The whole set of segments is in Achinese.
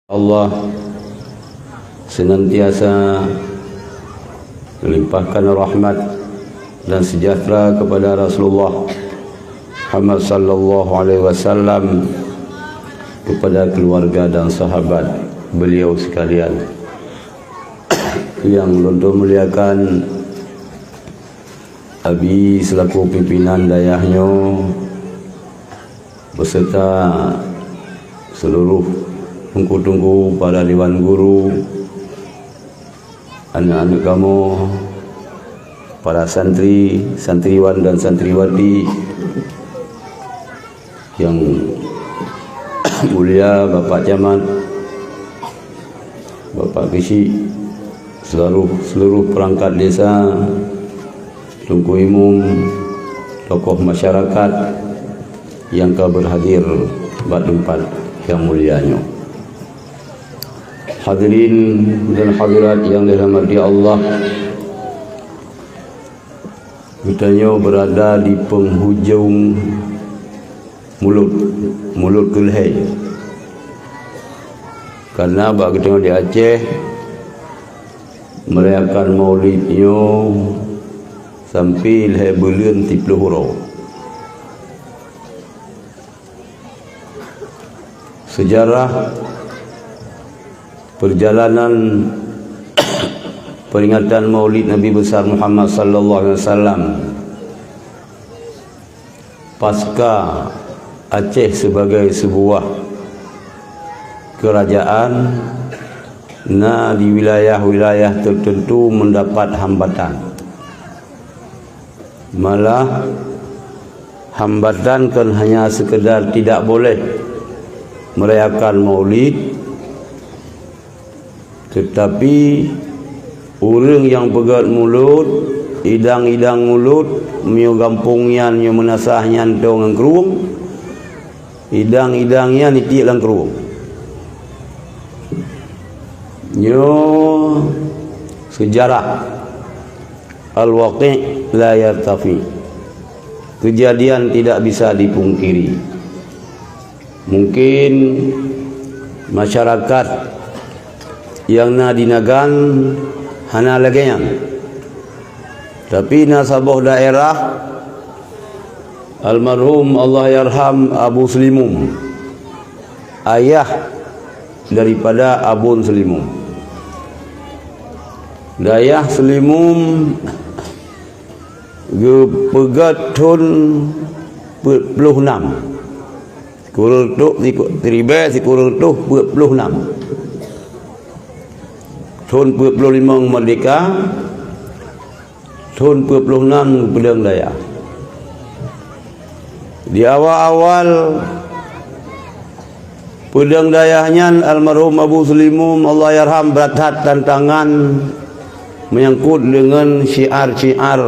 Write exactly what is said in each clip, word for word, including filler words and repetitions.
Allah senantiasa melimpahkan rahmat dan sejahtera kepada Rasulullah Muhammad sallallahu alaihi wasallam, kepada keluarga dan sahabat beliau sekalian. Yang lôn muliakan, Abi selaku pimpinan dayah nyoe beserta seluruh teungku-teungku, para dewan guru, aneuk-aneuk kamoe, para santri, santriwan dan santriwati, yang mulia Bapak Camat, Bapak Geuchik, seluruh, seluruh perangkat desa, Teungku Imum, tokoh masyarakat nyang ka berhadir bak teumpat nyang mulia nyoe. Hadirin dan hadirat yang dirahmati Allah, geutanyoe berada di penghujung mulod, mulod keu lhèe. Karena bak geutanyoe di Aceh, merayakan Maulid nyoe sampai lhèe buleuen siplôh uroe. Sejarah perjalanan peringatan Maulid Nabi Besar Muhammad sallallahu alaihi wasallam pasca Aceh sebagai sebuah kerajaan, na di wilayah-wilayah tertentu mendapat hambatan. Malah, hambatan kon hanya sekedar tidak boleh merayakan Maulid, tetapi ureuëng nyang peugét mulod, idang-idang mulod, meunyoe gampông nyan nyoe meunasah nyan toe ngon krueng, idang-idang nyan itiek lam krueng. Nyoe sejarah. Al-waqi' la yartafi. Kejadian tidak bisa dipungkiri. Mungkin masyarakat nyang na di Nagan hana lagée nyan. Tapi na saboh daerah, almarhum Allahyarham Abu Seulimum, ayah daripada Abon Seulimum. Dayah Seulimum geupeugét thon peuet ploh nam. Sikureueng reutôh, siku-, siribée sikureueng reutôh peuet ploh nam. Thon peuet ploh limong meurdeka, thon peuet ploh nam geupeudong dayah. Di awal-awal peudong dayah nyan, almarhum Abu Seulimum, Allahyarham, brat that tantangan menyangkut deungon syiar-syiar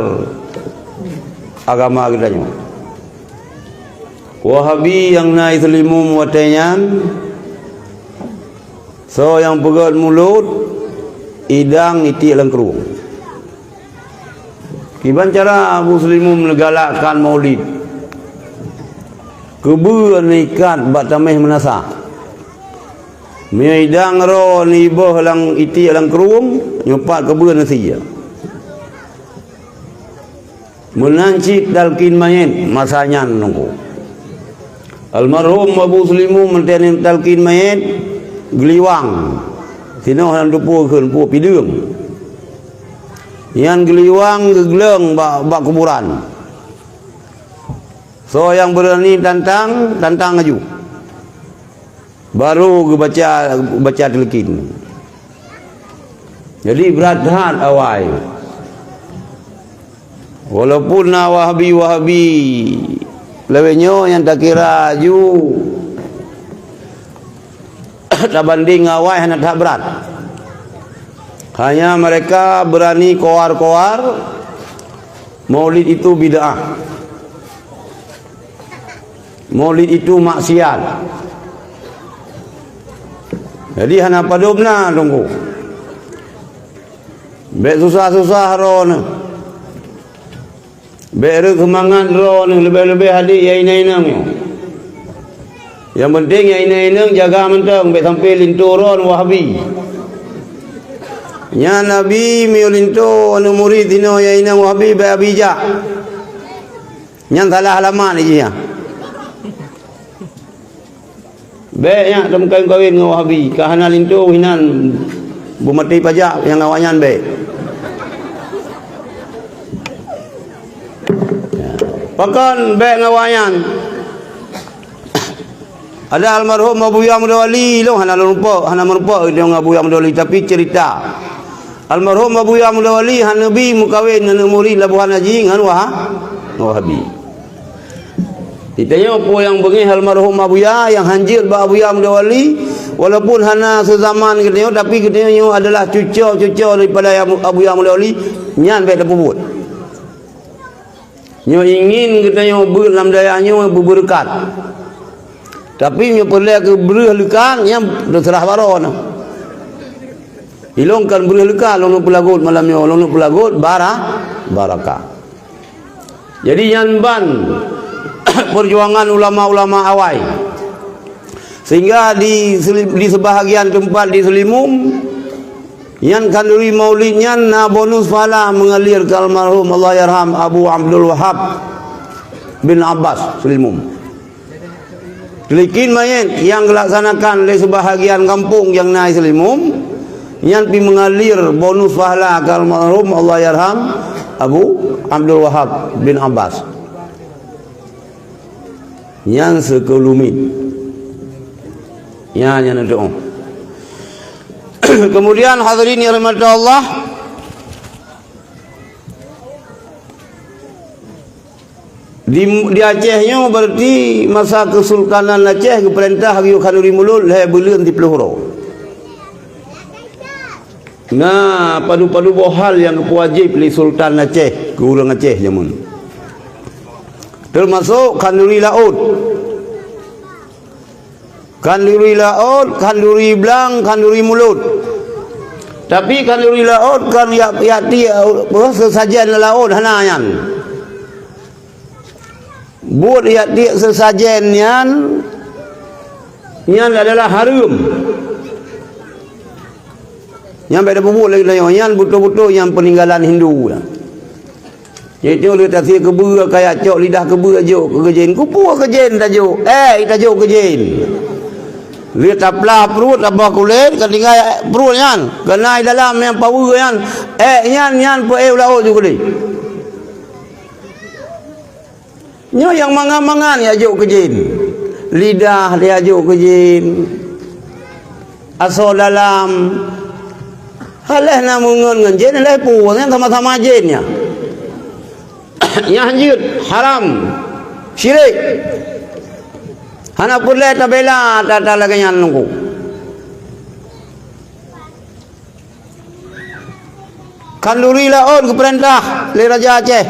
agama geutanyoe. Wahabi nyang na i Seulimum watée nyan, soe nyang peugét mulod, idang itiek lam krueng. Kiban cara Abu Seulimum neugalakkan Maulid? Keubeue neuikat bak taméh meunasah. Meunyoe idang ro neuiboh lam itiek lam krueng, nyoe pat keubeue neusie. Meunan cit talkin manyét masa nyan nungku. Almarhum Abu Seulimum meuteuneng talkin manyét geuliwang. Sinoe lam teupeu kheun peue pideueng. Nyan geuliwang geugleueng bak, bak kuburan. Soe nyang beurani tantang, tantang laju. Baru geubaca, baca talkin. Jadi brat that awai. Walaupun na wahabi-wahabi lawét nyoe nyang takira ju tabandéng ngon awai hana that brat. Hanya mereka berani koar-koar Maulid itu bid'ah. Maulid itu maksiat. Jadi hana padub na tunggu. Bék susah-susah droeneuh. Bék reuek seumangat droeneuh leubeh-leubeh adik ya inong-inong nyoe. Nyang penting nyang inong-inong jaga mantong, bèk sampoe linto droen Wahabi. Nyan Abi meunyoe linto aneuk murit inoe nyang inong Wahabi, bèk Abi jak. Nyan salah alamat jih nyan. Bèk nyak tameukawen-kawen ngon Wahabi, ka hana linto hinan beumaté pajak nyang awaknyan bèk. Pakon bèk ngon awaknyan? Ada almarhum Abuya Muda Wali, lôn hana lôn rumpok, hana meurumpok ngon Abuya Muda Wali, tapi cerita. Almarhum Abuya Muda Wali hana bi meukawen aneuk murit Labuhan Haji ngon Wah-, Wahabi. Geutanyoe peue nyang beungéh almarhum Abuya nyang hanjeuet bak Abuya Muda Wali, walaupun hana seuzaman geutanyoe, tapi geutanyoe nyoe adalah cuco-cuco daripada Abu-, Abuya Muda Wali, nyan bèk tapeubuet. Nyoe ingin geutanyoe beuet lam dayah nyoe beubeureukat. Tapi nyoe peureulèe keu breueh leukat, nyan teuseurah baroe na. Ilôn kon breueh leukat, lôn peulagot malam nyoe, lôn peulagot bara-, barakah. Jadi nyan ban peujuangan ulama-ulama awai. Sehingga di seli-, di sebahagian teumpat di Seulimum, nyan khanduri maulid nyan na bonus pahala meungalir keu almarhum Allahyarham Abu Abdul Wahab bin Abbas Seulimum. Teulikén manyét nyang geulaksanakan lé seubahagian gampông nyang na i Seulimum, nyan pi meungalir bonus pahala keu almarhum Allahyarham Abu Abdul Wahab bin Abbas. Nyan seukeulumit. Nyan, nyan untuk. Kemudian hadirin yang dirahmati Allah, di, di Aceh nyoe berarti masa Kesultanan Aceh geupeurintah geuyue khanduri mulod lhèe buleuen siplôh uroe. Na padub-padub boh hal nyang geupeuwajéb lé Sultan Aceh keu ureueng Aceh jameun. Teumasok khanduri laôt. Khanduri laôt, khanduri blang, khanduri mulod. Tapi khanduri laôt kan yak, yak tiek, eh, seusajen laôt hana nyan. Buet yak tiek seusajen nyan, nyan adalah hareuem. Nyan bèk tapeubuet lagèe nyoe, nyan beutôi-beutôi nyan peuninggalan Hindu nyan. Nyoe lheueh tasiek keubeue, kaya cok lidah keubeue jok keu keujen. Keupeue keujen tajok? Èk tajok keujen. Lheueh taplah pruet, tabah kulét, ka tinggai pruet nyan. Keunan dalam nyang paweue nyan, èk nyan, nyan peuék u laôt ju keudeh. Nyoe nyang mangan-mangan ya jok keujen. Lidah dia jok keujen. Asoe dalam. Alah na meungon ngon jén, alah peue nyan sama-sama jén nyan. Nyan hanjeuet, haram, syirik. Hana peureulèe tabela ata-ata lagèe nyan nungku. Khanduri laôt geupeurintah lé Raja Aceh.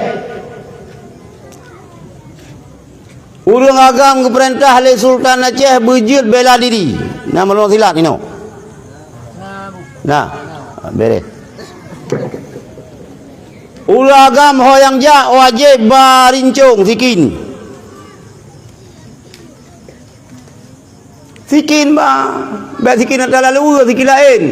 Ureueng agam geupeurintah lé Sultan Aceh beujeuet bela diri. Na meulôn silat inoe. Nah, bèrèh. Ureueng agam ho nyang jak wajéb ba rincong sikin. Sikin ba, bèk sikin ata lalu, sikin laén.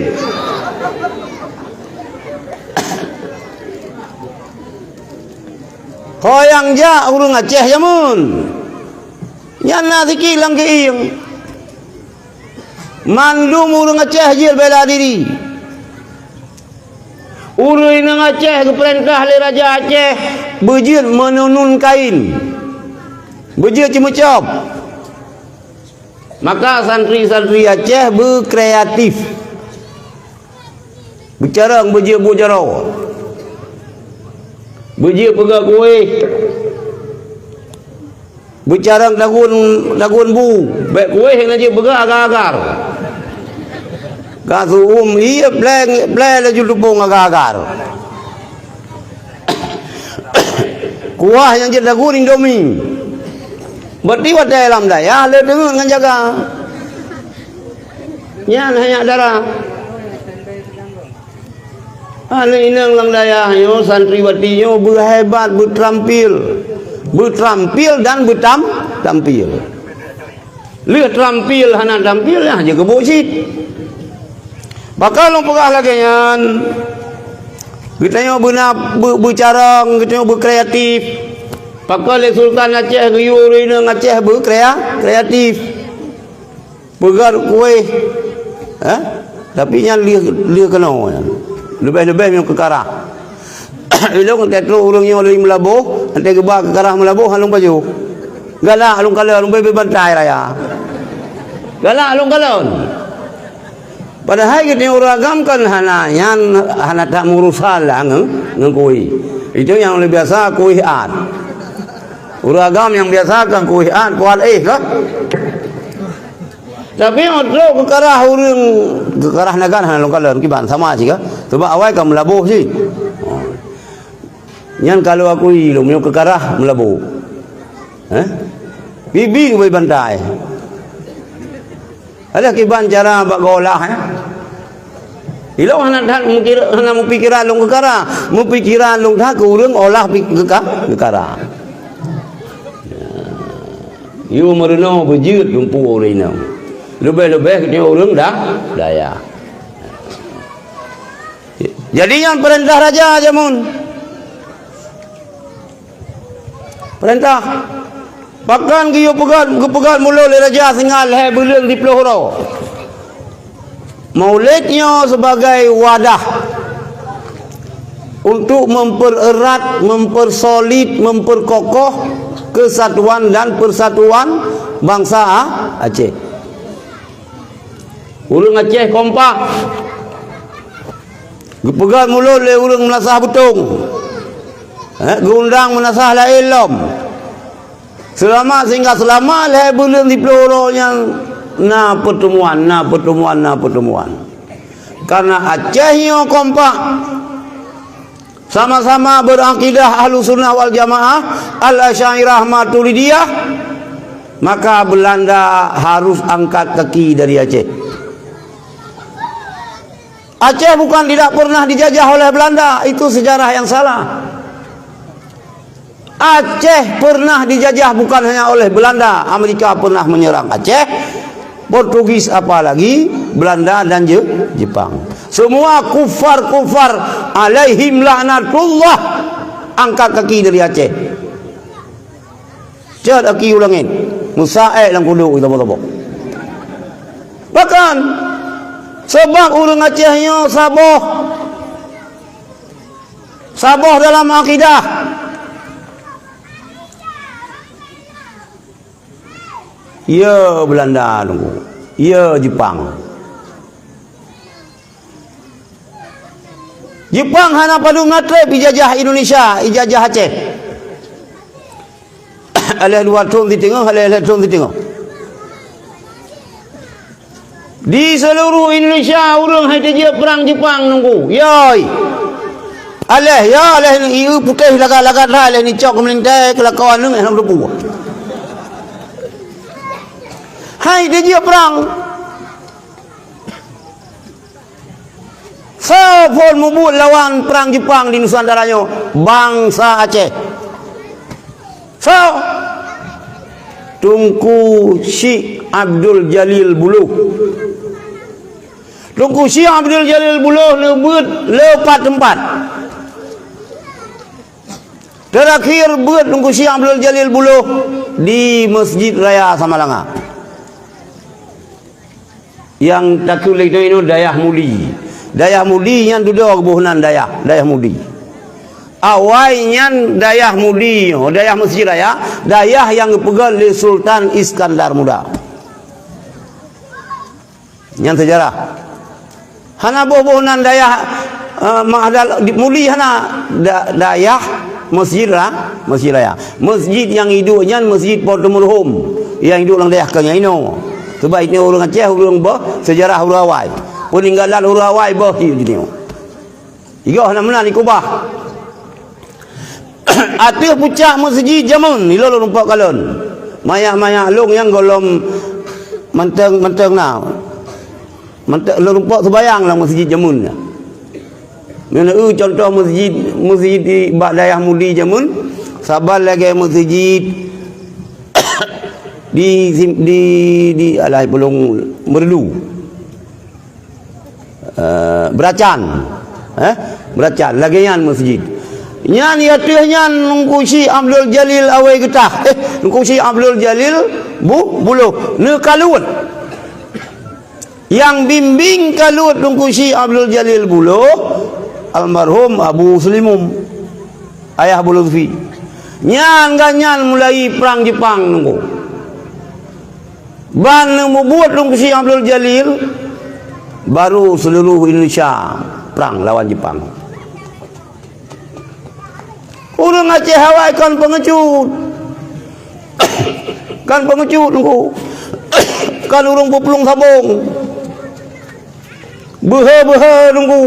Ho nyang jak ureueng Aceh jameun. Nyan na sikin lam keuieng. Mandum ureueng Aceh jeuet bela diri. Ureueng inong Aceh geupeurintah lé Raja Aceh beujeuet meununun kain. Beujeuet ceumeucom. Maka santri-santri Aceh beukreatif. Beucarông beujeuet bu jaroe. Beujeuet peugah kuéh. Beucarông dagun, dagun bu. Bèk kuéh na jeuet peugah agar-agar. Ka seuuem ié pleng, pleng laju tupông agar-agar. Kuah nyang jeuet dagun Indomie. Berarti watèe lam dayah le deungon ngon jaga. Nyan hanya dara. Aneuk inong lam dayah nyoe, santriwati nyoe beuhebat, beuterampil. Beuterampil dan beutam-, tampil. Lheueh terampil hana terampil, nyan jeuet keubuet cit. Pakon lôn peugah lagée nyan? Geutanyoe beuna be-, beucarông, geutanyoe beukreatif. Pakon lé Sultan Aceh geuyue ureuëng inong Aceh beukrea-, kreatif. Peugét kueh, eh? Tapi nyan lheueh, lheueh keunoe nyan. Leubeh-leubeh meunyoe keukarah. Ilong teutrok ureuëng nyoe lé meulaboh, teugeubah keukarah meulaboh, hana lôn pajoh. Galak lôn kalon, lôn beu bantai raya. Galak lôn kalon. Padahai geutanyoe ureuëng agam kan hana nyan, hana that meurusan lah ngon, ngon kueh. Itu nyang lé biasa kueh at. Ureuëng agam nyang biasa kan kueh at, kuat éh kan. Tapi óh trok keukarah ureuëng, keukarah nagan hana lôn kalon kiban sama cit kan. Sebab awai ka meulaboh cit. Nyan kalau aku ilong meunyoe keukarah meulaboh. Eh? Bibi geubri bantai. Ada kiban cara bak geuolah, eh? Ilong hana that mukir-, hana mupikeran lôn keukarah, mupikeran lôn that keu ureuëng olah pi-, keuka-, keukarah. Yue meurunoe beujeuet lumpu ureuëng inong. Leubeh-leubeh geutanyoe ureuëng dah dayah. Jadi nyan peurintah raja jameun. Peurintah. Pakon geuyue peugét, geupeugét mulod lé raja singoh lhée buleuen siplôh uroe. Maulid nyoe sebagai wadah untuk mempererat, mempersolid, memperkokoh kesatuan dan persatuan bangsa Aceh. Ureuëng Aceh kompak. Geupeugét mulod lé ureuëng meunasah beutông. Eh, geuundang meunasah laén lom. Seulama sehingga seulama lhée buleuen siplôh uroe nyan na pertemuan, na pertemuan, na pertemuan. Karena Aceh nyoe kompak, sama-sama berakidah Ahlussunnah wal Jamaah, Al-Asy'ariyah Maturidiyah, maka Belanda harus angkat kaki dari Aceh. Aceh bukan tidak pernah dijajah oleh Belanda, itu sejarah yang salah. Aceh pernah dijajah bukan hanya oleh Belanda, Amerika pernah menyerang Aceh, Portugis apalagi, Belanda dan Je-, Jepang. Semua kufar-kufar alaihim laknatullah angkat kaki dari Aceh. Cot aki u langét, meusaék lam kuduk, tobo-tobo. Bahkan, sebab ureuëng Aceh nyoe saboh, saboh dalam akidah. Ya Belanda nunggu, ya Jepang. Jepang hana padum na treb ijajah Indonesia, ijajah Aceh. Aléh dua thon siteungoh, aléh lhée thon siteungoh. Di seluruh Indonesia ureuëng hai teujeuet perang Jepang nunggu. Yoi. Aléh, ya, aléh ni ieu putéh lagat-lagat hai, aléh ni cok keumeulintée keulakoan nyoe hana teupeue. Hai teujeuet perang. Soe phon mubuet lawan perang Jepang di Nusantara nyoe? Bansa Aceh. Soe? Teungku Syik Abdul Jalil Buloh. Teungku Syik Abdul Jalil Buloh neubeuet le pat teumpat. Teurakhir beuet Teungku Syik Abdul Jalil Buloh di Masjid Raya Samalanga. Nyang tatuléh inoe Dayah Mudi. Dayah Mudi nyan dudoe geuboh nan dayah, Dayah Mudi. Awai nyan Dayah Mudi nyoe, Dayah Masjid Raya, dayah nyang geupeugét lé Sultan Iskandar Muda. Nyan seujarah. Hana boh-boh nan dayah, eh, Mahdal di Mudi hana. Da-, dayah Masjid Ra-, Masjid Raya. Masjid nyang iduek nyan Masjid Po Teumeureuhom. Nyang iduek lam dayah keu nyan inoe. Sebab inoe ureuëng Aceh, ureuëng boh seujarah ureuëng awai. Peuninggalan ureuëng awai boh hi jinoe. Igoh na meunan ikubah. Ateueh pucak meuseujid jameun, ilôn lôn rumpok kalon. Mayak-mayak lôn nyang gohlom mantong-mantong na. Mantong lôn rumpok seubayang lam meuseujid jameun nyan. Meuneu contoh meuseujid, meuseujid di bak dayah Mudi jameun, saban lagée meuseujid Di, di, di, alah, Pulung Meureudu. Eh, Beuracan. Eh, Beuracan. Lagèe nyan meuseujid. Nyan, ateueh nyan Teungku Syik Abdul Jalil Awai Geutah. Eh, Teungku Syik Abdul Jalil Bu-, Buloh. Neukaluet. Nyang bimbéng kaluet Teungku Syik Abdul Jalil Buloh, almarhum Abu Muslimum, ayah Abu Lutfi. Nyan, gobnyan mulai prang Jepang, Teungku. Ban neumubuet Teungku Syik Abdul Jalil, baru seuluruh Indonesia prang lawan Jepang. Ureueng Aceh awai kon peungeucut. Kon peungeucut, Teungku. Kon ureueng peuplueng sabong. Beuhe-beuhe, Teungku.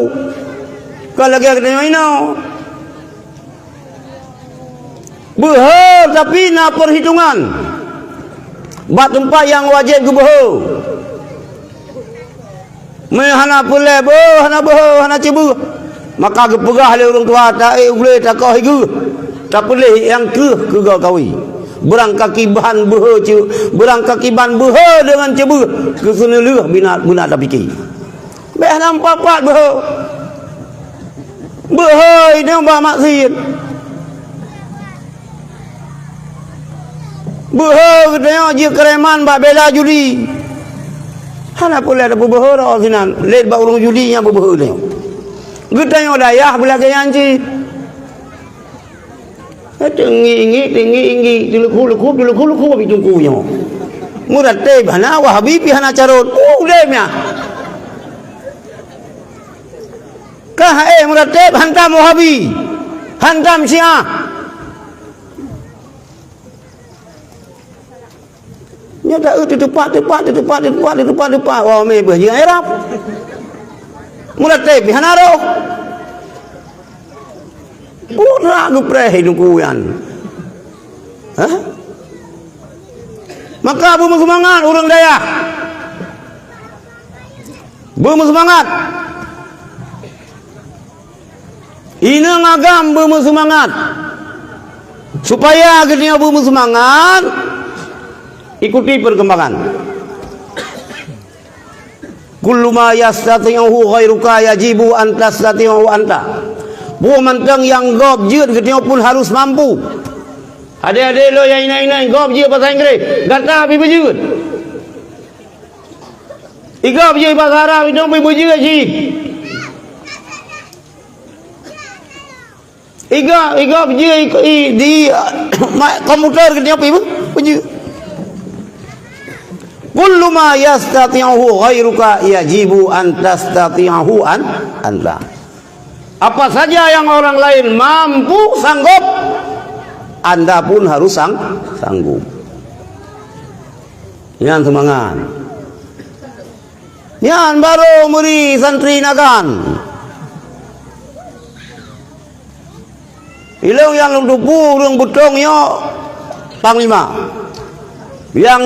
Kon lagèe geutanyoe inoe. Beuhe, tapi na peuhitongan. Bak teumpat nyang wajéb geubeuhe. Meu hana peureulèe beuh, hana beuh, hana ceubeuh, maka geupeugah lé ureueng tuha, "Taék u glé takoh i geuh, tapeuléh nyang keuh keu goe kawi." Beurangkakiban beuhe ceu-, beurangkakiban beuhe deungon ceubeuh, keu seuneulheueh beuna, beuna tapike. Bèk hana meupat-pat beuhe. Beuhe inong bak maksiet. Beuhe geutanyoe jeuet keureman bak bela judi. Hana peureulèe tapeubeuhe rot sinan, lé bak ureueng judi nyang peubeuhe geutanyoe. Geutanyoe dayah beulagèe nyan cit. Teungi-ingi, teungi-ingi, teuleuku-leuku, teuleuku-leuku, bak teungku nyoe. Meuratéb hana, Wahabi pih hana carôt. Uh, udeb nyan. Ka hai meuratéb hantam Wahabi, hantam Syiah. Nyoe ta-, eu, teutupat, tupat, teutupat, teutupat, teutupat, teutupat. Wah, mé beuh jih Arab. Meuratéb pih hana roh. Pura geupreh teungku nyan. Hah? Maka beumeuseumangat ureueng dayah. Beumeuseumangat. Inong agam beumeuseumangat. Supaya geutanyoe beumeuseumangat, ikuti perkembangan. Kullu ma yastati'uhu ghairuka yajibu an tastati'uhu anta. Peue mantong nyang gob jeuet, geutanyoe pun harus mampu. Adé-adé lôn nyang inong-inong gob jeuet basa Inggréh, gata pih beujeuet. Igob jeuet basa Arab, inong pih beujeuet cit. Igob, igob jeuet i, i, di, ma-, komputer geutanyoe pih beu-, beujeuet. Kullu ma yastati'uhu ghairuka yajibu an tastati'ahu an-, anta. Apa saja yang orang lain mampu, sanggup, anda pun harus sang-, sanggup. Nyan seumangat. Nyan barô meuri santri nagan. Ilôn nyang lôn teupeue ureueng beutông nyoe panglima. Nyang,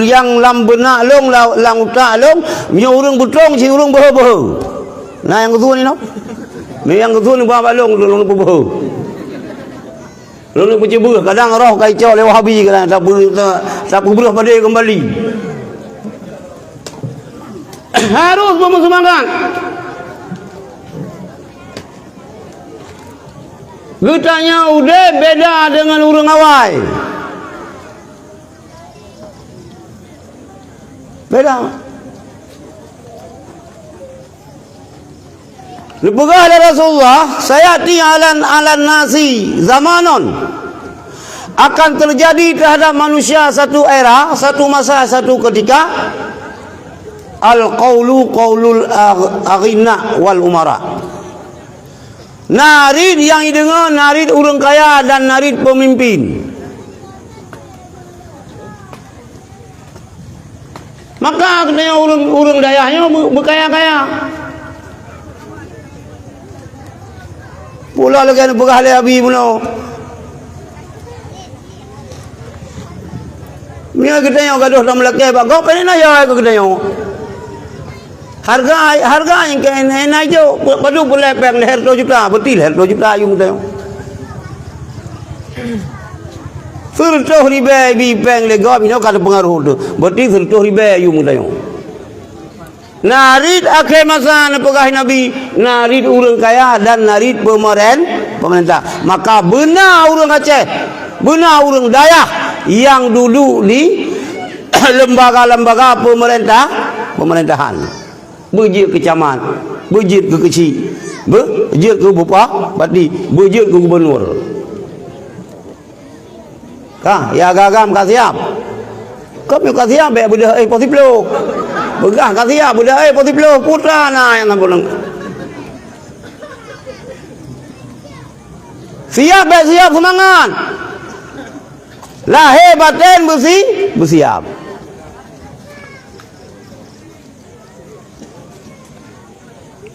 nyang lam beunak lôn, la-, lam utak lôn, nyoe ureueng beutông cit ureueng beuhe-beuhe. Na nyang geuthôn inoe? Nyoe nyang geuthôn bak lôn, lôn peubeuhe. Lôn peuceubeuh, kadang roh ka icok lé Wahabi, kadang tapeu-, ta-, tapeubreuh padé keumbali. Harôh beumeusemangat. Geutanyoe udeb beda deungon ureueng awai. Beda. Geupeugah lé Rasulullah, "Sayati 'alan, 'alan nasi zamanun," akan terjadi terhadap manusia satu era, satu masa, satu ketika, "al-qaulu qaulul agh-, aghinna wal umara." Narit nyang ideungoe narit ureueng kaya dan narit peumimpin. Maka geutanyoe ureueng, ureueng dayah nyoe beu-, beukaya-kaya. Pula lagèe neupeugah lé Abi bunoe. Meunyoe geutanyoe gadôh tameulakèe bak gob, pane na jai keu geutanyoe. Hareuga, hareuga nyang keu na jok, padub peureulèe pèng lhèe reutôh juta, beutôi lhèe reutôh juta ayeueng geutanyoe. Sireutoh ribèe bi pèng lé gob, inoe ka teupeungaroh teuh. Berarti sireutoh ribèe yum geutanyoe. Na rit akhé masa neupeugah Nabi, na rit ureueng kaya dan na rit peumeuren-, peumeurintah. Maka beuna ureueng Aceh, beuna ureueng dayah nyang duduek di lembaga-lembaga peumeurintah, peumeurintahan. Beujeuet keu camat, beujeuet keu keuchik, beujeuet keu bupati, beujeuet keu gubunur. Ka, ya agam ka siab. Keupeue ka siab, bèk beudôh éh po siplôh. Peugah ka siab, beudôh éh po siplôh, putra na nyang sampôh. Siab, bèk siab seumangat. Lahé batén beusi-, beusiab.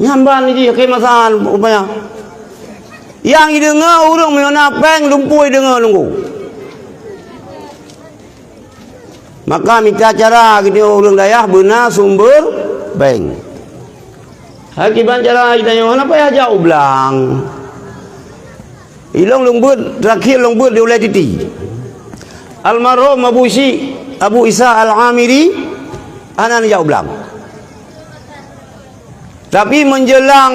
Nyan ban jih akhé masa rupanya. Nyang jideungoe ureueng meunyoe na pèng lumpui deungoe nunggu. Maka mita cara geutanyoe ureueng dayah beuna sumber pèng. Hai kiban cara geutanyoe hana payah jak u blang. Ilong lôn beuet, terakhir lôn beuet di Ulèe Titi. Almarhum Abu Syik, Abu Isa Al-Amiri, hana neujak u blang. Tapi menjelang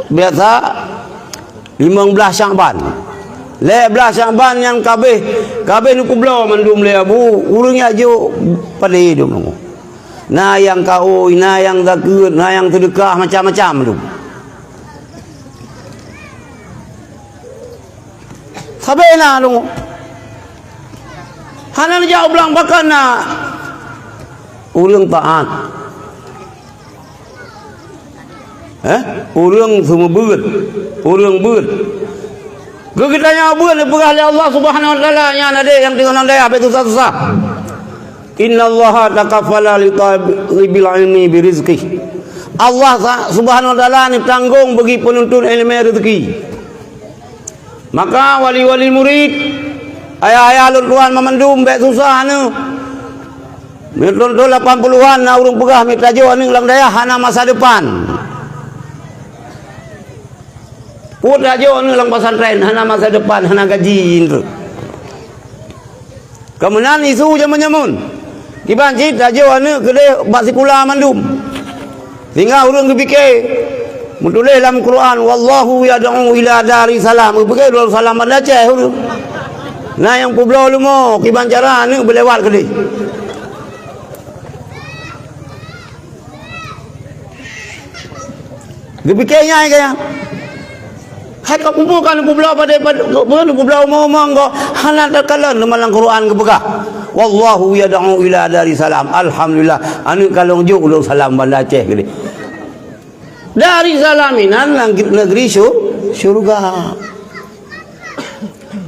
biasa limong blaih Syakban. Lhèe blaih Syakban nyang ka abéh, ka abéh neupeubloe mandum lé Abu, ureueng jak jok padé dum. Na nyang kaôi, na nyang zakeuet, na nyang seudeukah, macam-macam dum. Sabe na lôn. Hana neujak u blang pakon na ureueng taat. Eh? Ureueng seumeubeuet, ureueng beuet. Keu geutanyoe beuet neupeugah lé Allah Subhanahu wa Taala nyan adé nyang teungoh lam dayah bèk susah-susah. Innallaha takaffala li thalibil ilmi birizqih. Allah sa-, Subhanahu wa Taala neutanggong bagi peununtut ileumèe rezeki. Maka wali-wali murid, ayah-ayah lôn tuan mamandum bèk susah aneuk. Meunyoe thôn-thôn lapan puluhan na ureueng peugah mita jok aneuk lam dayah hana masa depan. Peue tajok aneuk lam pesantren hana masa depan, hana gaji. Keumeunang isu jameun-jameun. Kiban cit tajok aneuk keudeh bak sikula mandum. Sehingga ureueng geupike, meutuléh lam Quran, "Wallahu yad'u ila daris salam." Geupike Darussalam Banda Aceh ureueng. Na nyang peubloe leumo, kiban cara aneuk beulewat keudeh. Geupike nyai kaya. Hai ka kumpul ka neupubloe padé, padé, neupubloe umong-umong ko, hana takalon teuma lam Quran geupeugah, "Wallahu yad'u ila daris salam." Alhamdulillah, aneuk ka lôn jok u Darussalam Banda Aceh keudeh. Darussalam inan lam negeri syur-, syurga.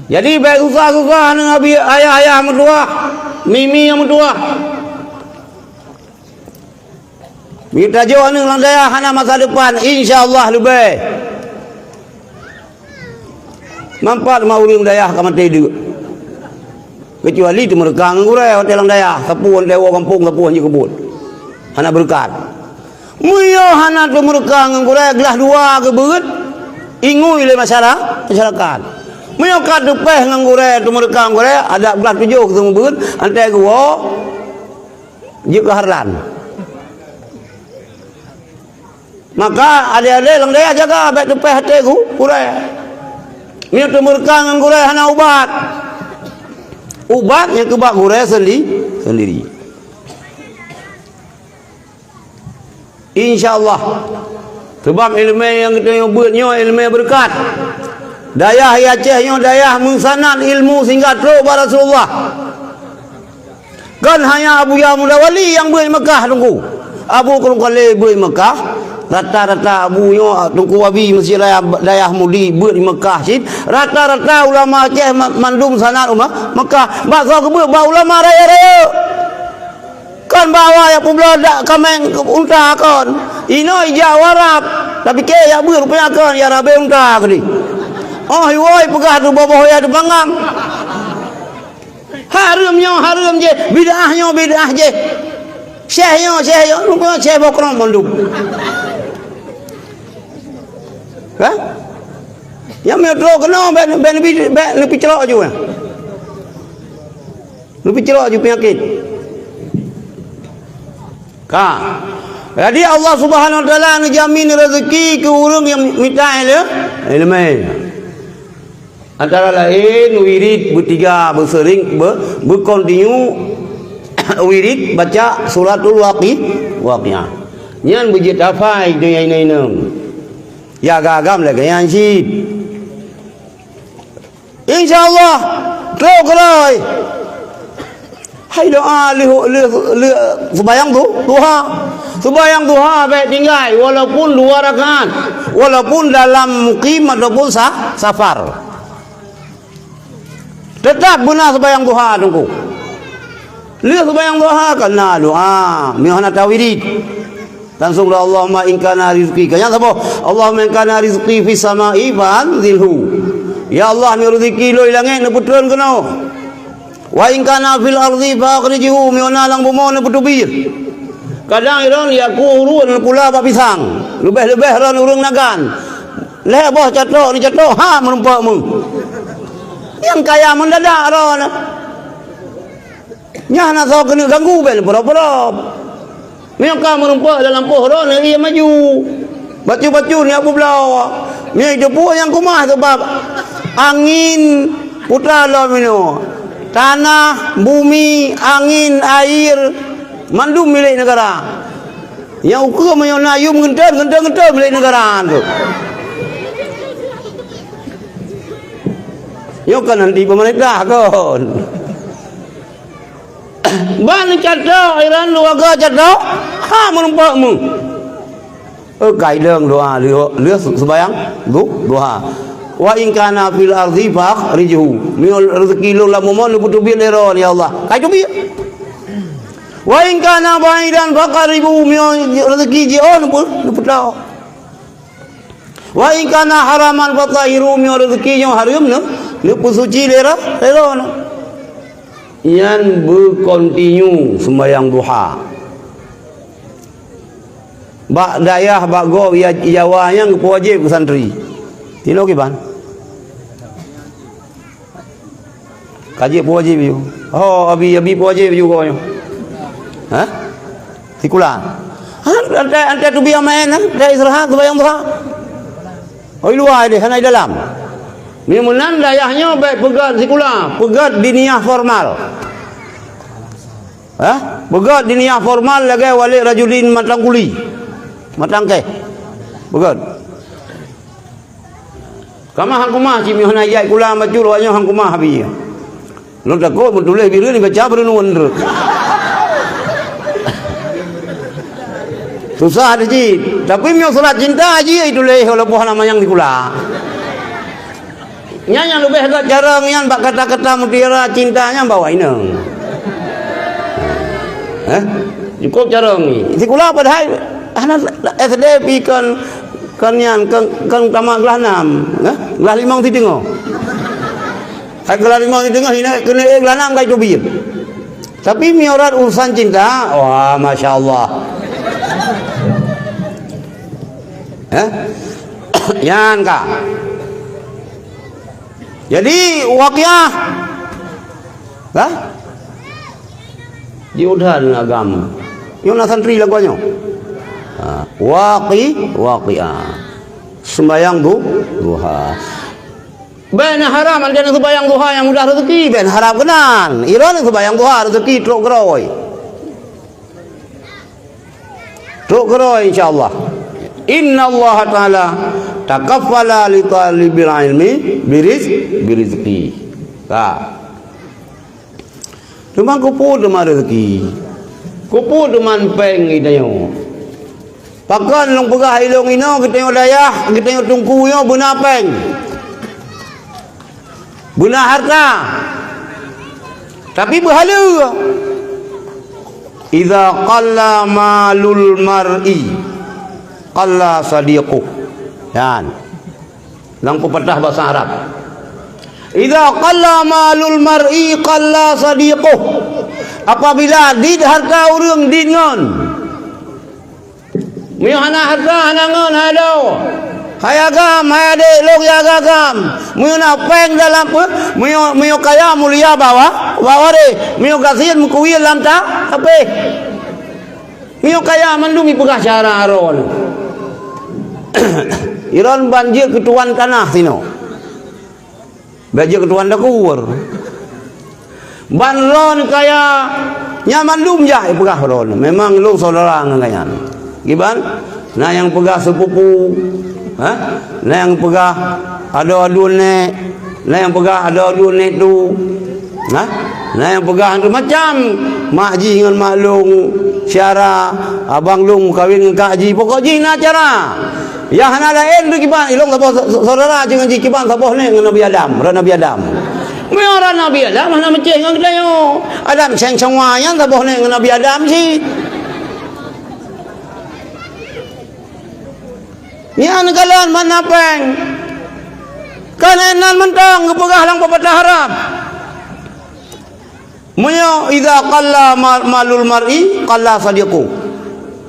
Jadi bèk susah-susah aneuk abi, ayah-ayah meutuah, mimi nyang meutuah. Mita jok aneuk lam dayah hana masa depan, insya Allah leubeh. Manfaat ma ureueng dayah ka maté deuk. Keucuali teumeureuka ngon gurèe watèe lam dayah, sapeue watèe woe gampông, sapeue hanjeuet keubuet. Hana beureukat. Meunyoe hana teumeureuka ngon gurèe, glah dua geubeuet, ingui lé masyara-, masyarakat. Meunyoe ka teupèh ngon gurèe, teumeureuka ngon gurèe, adak glah tujoh geuseumeubeuet, antée geuwoe, jeuet keu harlan. Maka adé-adé lam dayah jaga, bèk teupèh até gu-, gurèe. Meunyoe teumeureuka ngon gurèe hana ubat. Ubat nyang keubah gurèe sendi-, sendiri. Insya Allah. Sebab ileumèe nyang geutanyoe beuet nyoe ileumèe beureukat. Dayah Aceh nyoe dayah meusanad ilmu sehingga trok bak Rasulullah. Kon hanya Abuya Muda Wali nyang beuet di Mekah, Teungku. Abu Krueng Kale beuet di Mekah. Rata-rata abu nyoe, Teungku Abi Mesir Raya, Dayah Mudi beuet di Mekah cit. Rata-rata ulama Aceh ma-, mandum sanad u Me-, Mekah. Bak soe geubeuet? Bak ulama rayeuk-rayeuk. Kon bak awak nyang peubloe dak kaméng unta kon. Inoe ijak u Arab. Tapike jak beuet rupanya kon, jak rabe unta keudeh. Oh, iwoe peugah tu boboh ya teupanggang. Hareuem nyoe hareuem jih, bid'ah nyoe bid'ah jih. Syekh nyoe syekh nyoe, rupanya syekh boh keurong mandum. Hah? Nyang meutrok keunoe bèk, bèk neupi, bèk neupi crok ju, eh. Neupi crok ju peunyakét. Ka. Jadi Allah Subhanahu Wa Taala neujamin rezeki keu ureueng nyang mita ileu-, ileumèe. Antara laén wirid beutiga, beuseuring, be-, beukontinu wirid baca Suratul Waqi-, Waqiah. Nyan beujeuet hafai donya inong-inong. Ya agam-agam lagèe nyan cit. Insya Allah, trok keudroe. Hai doa lheueh, lheueh, lheueh seumayang du-, duha. Seumayang duha bèk tinggai, walaupun dua rakaat, walaupun dalam mukim ataupun sa-, safar. Teutap beuna seumayang duha, Teungku. Lheueh seumayang duha, kana doa, meuhana tawirid. Langsung doa, "Allahumma in kana rizqi." Ka nyang saboh, "Allahumma in kana rizqi fis sama'i fa anzilhu." Ya Allah, meunyoe rezeki lôn i langèt, neupeutreun keunoe. "Wa in kana fil ardi fa akhrijhu," meunyoe na lam bumoe, neupeuteubiet. Kadang iron ya ku ureueng neupula bak pisang. Leubeh-leubeh ron ureueng nagan. Lhèe boh catok, neucatok, ha, meurumpok meuh. Nyang kaya mendadak ron. Nyan na soe keuneuk ganggu bèk neupeurob-peurob. Meunyoe ka meurumpok lam lampôh droeneuh, ie maju. Bacut-bacut nyak peubloe. Meunyoe jiteupue nyang keumah, sabab angén puta lom inoe. Tanah, bumi, angén, air, mandum milék negara. Nyang ukeue meunyoe na yum ngeunteun, ngeunteun-ngeunteun milék negara tu. Nyoe kan nanti pemerintah kon. Ban catok, iran luwaga catok, ha meurumpok meuh. Eh, kai leueng doa lheueh, lheueh seubayang du-, duha. "Wa in kana fil ardi fa akhrijhu." Meunyoe rezeki lôn lam bumoe neupeuteubiet lé droe, ya Allah. Kai teubiet. "Wa in kana ba'idan fa qarribhu." Meunyoe rezeki jiôh neupeu-, neupeutoe. "Wa in kana haraman fa tahhiru," meunyoe rezeki nyoe hareuem neu-, neupeusuci lé ro-, lé droeneuh. Nyan beukontinu seumayang duha. Bak dayah, bak gob, ya, Jawa nyan geupeuwajéb keu santri. Tinoe kiban? Ka jeuet peuwajéb ju. Oh, abi, abi peuwajéb ju gob nyoe. Hah? Sikula. Hah? Antai, antai teubiet maén, hah? Antai istirahat, seumayang duha. Oh, i luwa deh, hana i dalam. Meunyoe meunan dayah nyoe bèk peugöt sikula, peugöt diniyah formal. Hah? Peugöt diniyah formal lagèe walid rajulin mantong kuli. Mantong kèh. Peugöt. Ka meuh han keumah cit, meunyoe hana ijak sikula bacut, awak nyoe han keumah abi. Lôn takot meutuléh bireuen ibaca beureunuen treuk. Susah deh cit. Tapi meunyoe surat cinta jih ituléh walaupun hana manyang sikula. Nyan nyang leubeh göt carông nyan bak kata-kata mutiara cinta nyan bak awak inong. Eh? Cukup carông ni. Sikula padahai hana S D pi kon Kon nyan, kon, kon tamat glah nam, eh? Glah limong siteungoh. Hai glah limong siteungoh, hina keuneuk ék glah nam ka iteubiet. Tapi meunyoe rot urusan cinta, wah, masya Allah. Eh? Nyan ka. Jadi, Waqiah. Hah? Jiôh that agam. Nyoe na santri lagoe nyoe. Ha, Waqi-, Waqiah. Sembayang du-, duha. Bèk na harap, antai na sembayang duha nyang mudah rezeki, bèk na harap keunan. Iroe na sembayang duha, rezeki trok keudroe. Trok keudroe, insya Allah. Inna Allah Ta'ala takaffala li talibil ilmi biriz-, birizqi. Ka. Teuma keupeue teuma rezeki? Keupeue teuma péng geutanyoe? Pakon lôn peugah ilôn inoe geutanyoe dayah, geutanyoe teungku nyoe beuna péng? Beuna hareuta, tapi beuhaleue. "Idza qalla malul mar'i, qalla sadiquh." Nyan. Nyang peupatah basa Arab. "Idza qalla malul mar'i, qalla sadiquh." Apabila dit hareuta ureueng, dit ngon. Meunyoe hana hareuta, hana ngon, hana adoe. Hai agam, hai adék lôn nyang agam. Meunyoe na péng dalam, eh, meunyoe, meunyoe kaya mulia bak wa-, bak waréh. Meunyoe gasien meukuwil lam ta-, tapéh. Meunyoe kaya mandum ipeugah syara droe. Droen ban jeuet keu tuan tanah sinoe. Bèk jeuet keu tuan dakur. Ban lôn kaya, nyan mandum jak ipeugah lôn. Memang lôn syedara ngon gobnyan. Kiban, na nyang peugah sepupu, ha? Na nyang peugah adoe aduen nèk, na nyang peugah adoe aduen nèk tu. Ha? Na nyang peugah macam-macam, mak jih ngon mak lôn syedara, abang lôn kawen ngon kak jih. Pokok jih na cara. Nyang hana laén tu kiban, ilôn saboh sa-, sa-, syedara jih ngon jih kiban saboh nèk ngon Nabi Adam, droe Nabi Adam. Meunyoe droe Nabi Adam hana meucéh ngon geutanyoe. Adam seng seungoh nyan saboh nèk ngon Nabi Adam cit. Nyan kalon mana péng. Kan inan mantong geupeugah lam pepatah Arab. Meunyoe idza qalla ma-, malul mar'i qalla sadiqu.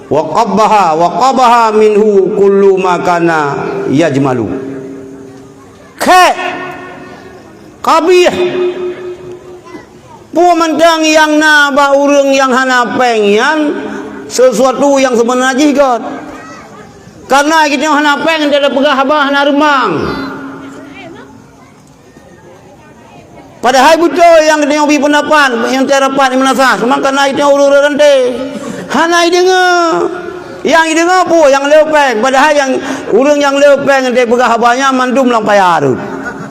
Wa qabbaha, wa qabaha minhu kullu ma kana yajmalu. Khék. Qabih. Peue mantong nyang na bak ureuëng nyang hana péng nyan, sesuatu nyang seubeuna jih göt. Karena geutanyoe hana péng, geutanyoe peugah haba hana reumang. Padahai beutôi nyang geutanyoe bri peundapat, nyang tiada dapat meunasah, cuma karena geutanyoe ureuëng ranté. Hana ideungoe. Nyang ideungoe peue nyang le péng, padahai nyang ureuëng nyang le péng geutanyoe peugah haba nyan mandum lam paya rot.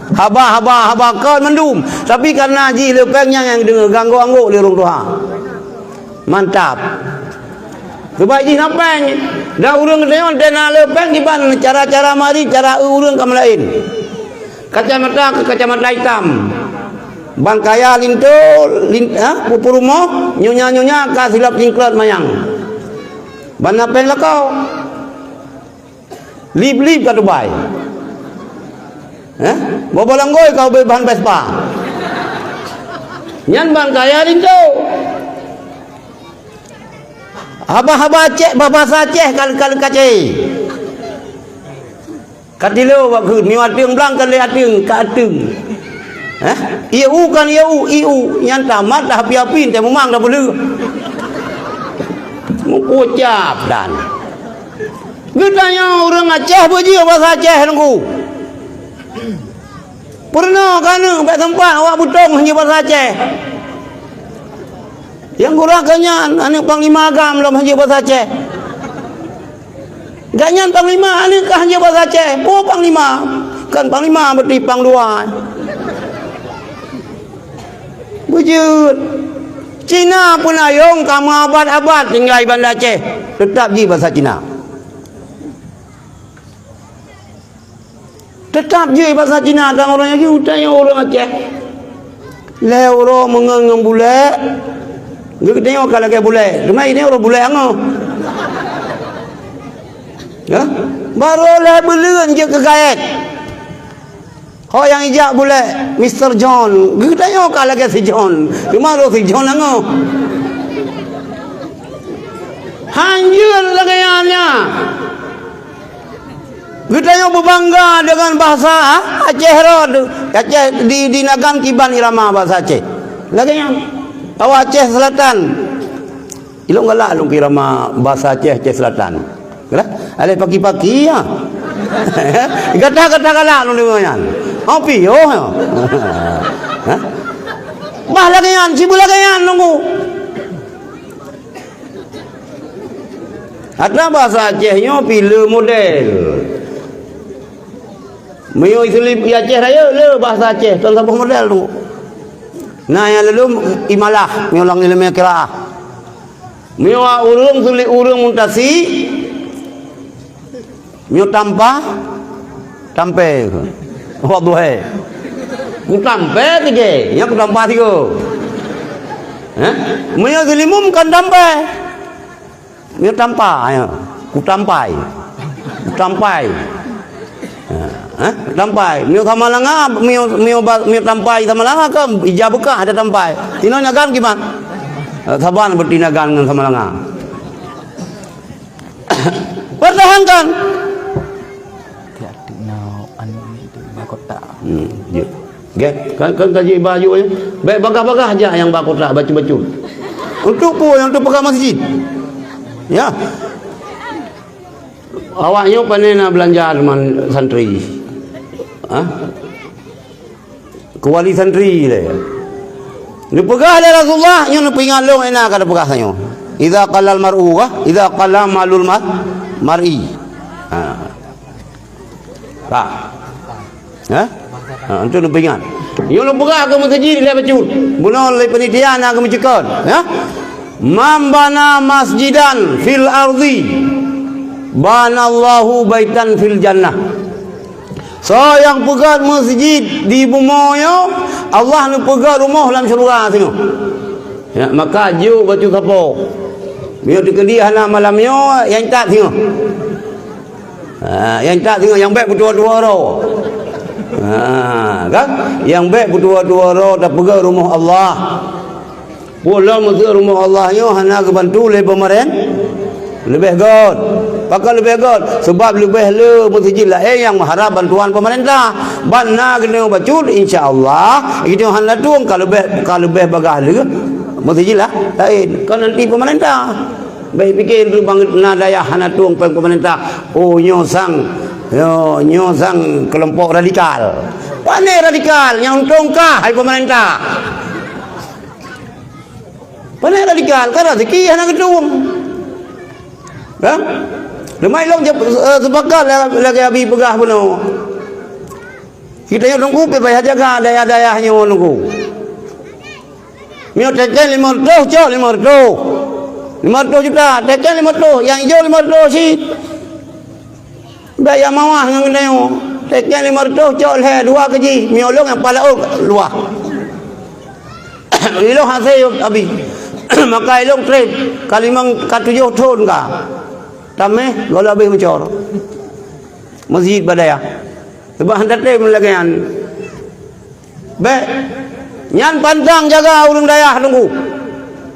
Haba, haba, haba kon mandum. Tapi karena jih le péng nyan nyang ideungoe, geuanggok-anggok lé ureuëng tuha. Mantap. Sebab jih na péng. Dan ureuëng geutanyoe na le péng kiban cara-cara marit, cara eu ureuëng ka meulaén. Kacamata keu kacamata itam. Ban kaya linto, lin-, ha, peurumoh, nyonya-nyonya ka silop jingklot mayang. Ban na péng lakoe. Lip-lip ka tubai. Eh? Boh-boh langgôi ka ubé bahan Vespa. Nyan ban kaya linto. Haba-haba Aceh, bahasa Aceh kal-, kal-, kacé. Ka tilo bak kheun, nyoe ateueng blang ka lé ateueng, ka ateueng. Eh? Ieu kan ieu, ieu. Nyan tamat dah api-api, teuh mumang dah peuleueh. Meukucab dan. Geutanyoe ureuëng Aceh beujeuet bahasa Aceh, Teungku. Peurunoe keuneuk bèk teumpat awak beutông hana jeuet bahasa Aceh. Nyang gura keu nyan, aneuk panglima agam lom hana jeuet bahasa Aceh. Gobnyan panglima, aneuk kah hana jeuet bahasa Aceh. Peue panglima? Kon panglima, berarti pang dua. Beujeuet. Cina pun ayong ka meuabad-abad tinggai Banda Aceh, teutap jih bahasa Cina. Teutap jih bahasa Cina dan ureuëng Aceh, utai ureuëng Aceh. Lhèe uroe meungon ngon bulèe, geutanyoe ka lagèe bulèe. Teuma ini ureuëng bulèe angoh. Ya? Barô lhèe buleuen jeuet keu gaet. Ho nyang ijak bulèe, Mister John. Geutanyoe ka lagèe si John. Teuma ureuëng si John angoh. Hanjeuet lagèe nyan nyan. Geutanyoe beubangga deungon bahasa, ha, Aceh rot. Aceh di, di Nagan kiban irama bahasa Aceh. Lagèe nyan. Awak Aceh Selatan. Ilong galak lôn keu irama bahasa Aceh, Aceh Selatan. Lah, aleh paki-paki ya. Gata-gata galak lôn deungoe nyan. Oh, piôh ya. Hah? Bah lagèe nyan, sibu lagèe nyan nunggu. Atra bahasa Aceh nyoe pih le model. Meunyoe Iseulim i Aceh Rayeuk le bahasa Aceh, kon saboh model tu. Na nyang lom imalah, meunyoe lam ileumèe qiraah. Meunyoe ureueng sulet ureueng muntasi, Meunyoe tampa, tampé. Wah, duhé. Kutampe tige, nyan kutampa tiga. Hah? Meunyoe Iseulim kon tampé. Meunyoe tampa, ya. Kutampai. Kutampai. Hah? Tampai. Meunyoe Samalanga, meunyoe, meunyoe ba-, meunyoe tampai Samalanga kan ija beukah ada tampai. Tinoe Nagan kiban. Eh, saban berarti Nagan ngon Samalanga. Pertahankan. Hmm, ya. Okey, kan, kan kaji baju ya. Baik bagah-bagah aja yang ba kotak bacut-bacut. Untuk pun yang untuk pegang masjid. Ya. Awak nyoe pane na belanja teman santri. Ha? Kuali santri le. Neupeugah lé Rasulullah, nyoe neupeuingat lôn ena ka neupeugah tanyoe. Idza qallal mar'u wa idza qalla malul mar-, mar'i. Ha. Ka. Ha? Ha, untuk neupeuingat. Nyoe neupeugah keu meuseujid lé bacut. Bunoe lé panitia na keu meucukon. Ha? Man bana masjidan fil ardi banallahu baitan fil jannah. Soe nyang peugöt meuseujid di bumoe nyoe, Allah neupeugöt rumoh lam syeuruga singoh. Ya, maka jok bacut sapo. Meunyoe teukeudi hana malam nyoe, nyang that singoh. Ha, nyang that singoh, nyang bèk peutuha-tuha uroe. Ha, kan? Nyang bèk peutuha-tuha uroe tapeugöt rumoh Allah. Peue lom meuseu rumoh Allah nyoe hana geubantu lé peumaren-, leubeh göt. Pakon leubeh göt? Sabab leubeh le meuseujid laén nyang meuharab bantuan peumeurintah. Ban na keuneuk bacut, insya Allah, geutanyoe hana tueng ka leubeh, ka leubeh bagah le meuseujid la-, laén. Kon nanti peumeurintah. Bèk pike dulu bang na dayah hana tueng péng peumeurintah. Oh, nyoe sang, nyoe, nyoe sang keulompok radikal. Pane radikal nyang untông kah hai peumeurintah. Pane radikal, kan rezeki hana geutueng. Kan? Leumai lôn jeuet, eh, seupakat la-, lagèe Abi peugah bunoe. Geutanyoe Teungku pih payah jaga dayah-dayah nyoe Teungku. Meunyoe teken limong reutôh, cok limong reutôh. Limong reutôh juta, teken limong reutôh, nyang ijô limong reutôh cit. Bèk jak mawah ngon geutanyoe. Teken limong reutôh cok lhèe dua keu jih, meunyoe lôn nyang pah laôt luwah. Ilôn hase Abi. Maka ilôn trép ka limong ka tujoh thôn ka. Taméh gohlom habéh meucor. Meuseujid bak dayah. Sabab han tatem lagèe nyan. Bèk. Nyan pantang jaga ureueng dayah Teungku.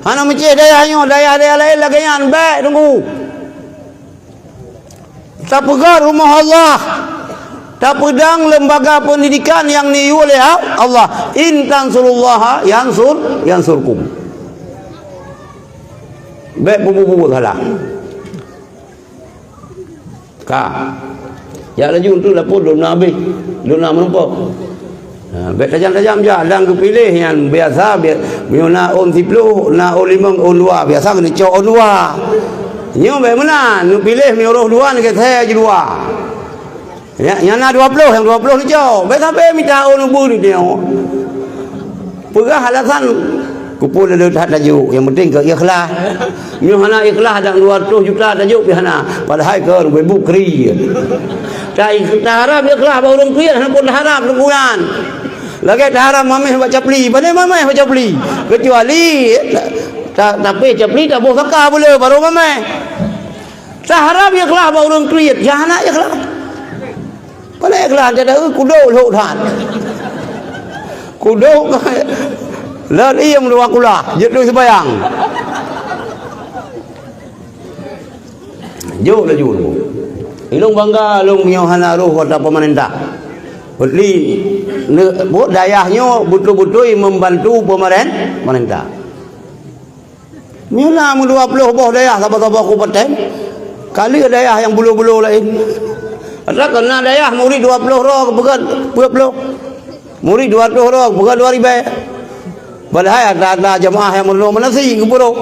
Hana meucéh dayah nyoe, dayah-dayah laén lagèe nyan, bèk Teungku. Tapeugöt rumoh Allah, tapeudong lembaga pendidikan nyang neuyue lé Allah. In tansurullaha yansur, yansurkum. Bèk bubu-bubu salah. Ka. Jak laju tu lapor lôn na habéh, lôn na meurumpok. Ha, bèk tajam-tajam jak, dan geupiléh nyan biasa, bi-, meunyoe na ôn siploh, na ôn limong, ôn dua, biasa keuneuk cok ôn dua. Nyoe bèk meunan, neupiléh meunyoe roh dua, neugeusé ju dua. Ya, nyang na dua ploh, nyang dua ploh neucok. Bèk sabe mita ôn ubeuet nyoe. Peugah alasan, kupol le that tajok, nyang penting keu ikhlas. Nyoe hana ikhlas, dan dua ratus juta tajok pih hana. Padahai keu bukri. Ta-, taharap ikhlas bak ureueng kriet, hana pun taharap leukuyan. Lagèe taharap mamèh bak capli, pane mamèh bak capli. Kecuali ta-, tapi capli taboh saka beu le baru mamèh. Taharap ikhlas bak ureueng kriet, ya hana ikhlas. Pane ikhlas, jadi kudok lhok that. Kudok lari yang dua kulah, jeuet tu sembayang. Jok laju. Ilong bangga lôn nyoe hana roh kota pemerintah. Putli, ne-, buat dayah nyoe betul-betul membantu pemeren-, pemerintah. Nyoe na meudua ploh boh dayah saboh-saboh kabupaten. Kali dayah nyang bulo-bulo laén. Atra keu na dayah murit dua ploh droe, peugah peuet ploh. Murit dua ratus droe, peugah dua ribèe. Padahai atra-atra jeumaáh nyang meurunoe meunasi geupeurok.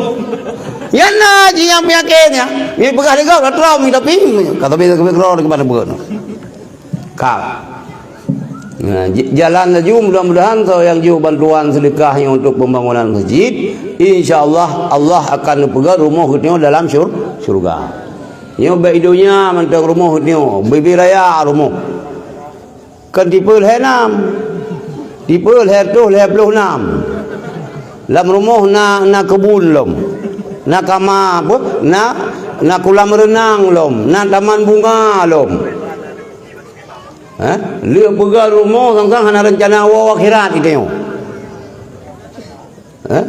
Nyan na jih nyang peunyakét nyan. Nyan peugah lé gob, atra mi tapi, ka sabe-sabe keudroe keuban buet. Ka. Nah, j-, jalan laju, mudah-mudahan soe nyang jok bantuan seudeukah nyoe untuk pembangunan masjid, insya Allah, Allah akan neupeugöt rumoh geutanyoe dalam syur-, syurga. Nyoe bèk i donya mantong rumoh geutanyoe, bubé raya rumoh. Kan tipe lhèe nam. Tipe lhèe reutôh lhèe ploh nam. Lam rumoh na, na keubun lom. Na kama, apa? Na, na kolam renang lom. Na taman bunga lom. Eh? Lheueh peugöt rumoh sang-sang hana reuncana woe akhirat geutanyoe. Eh?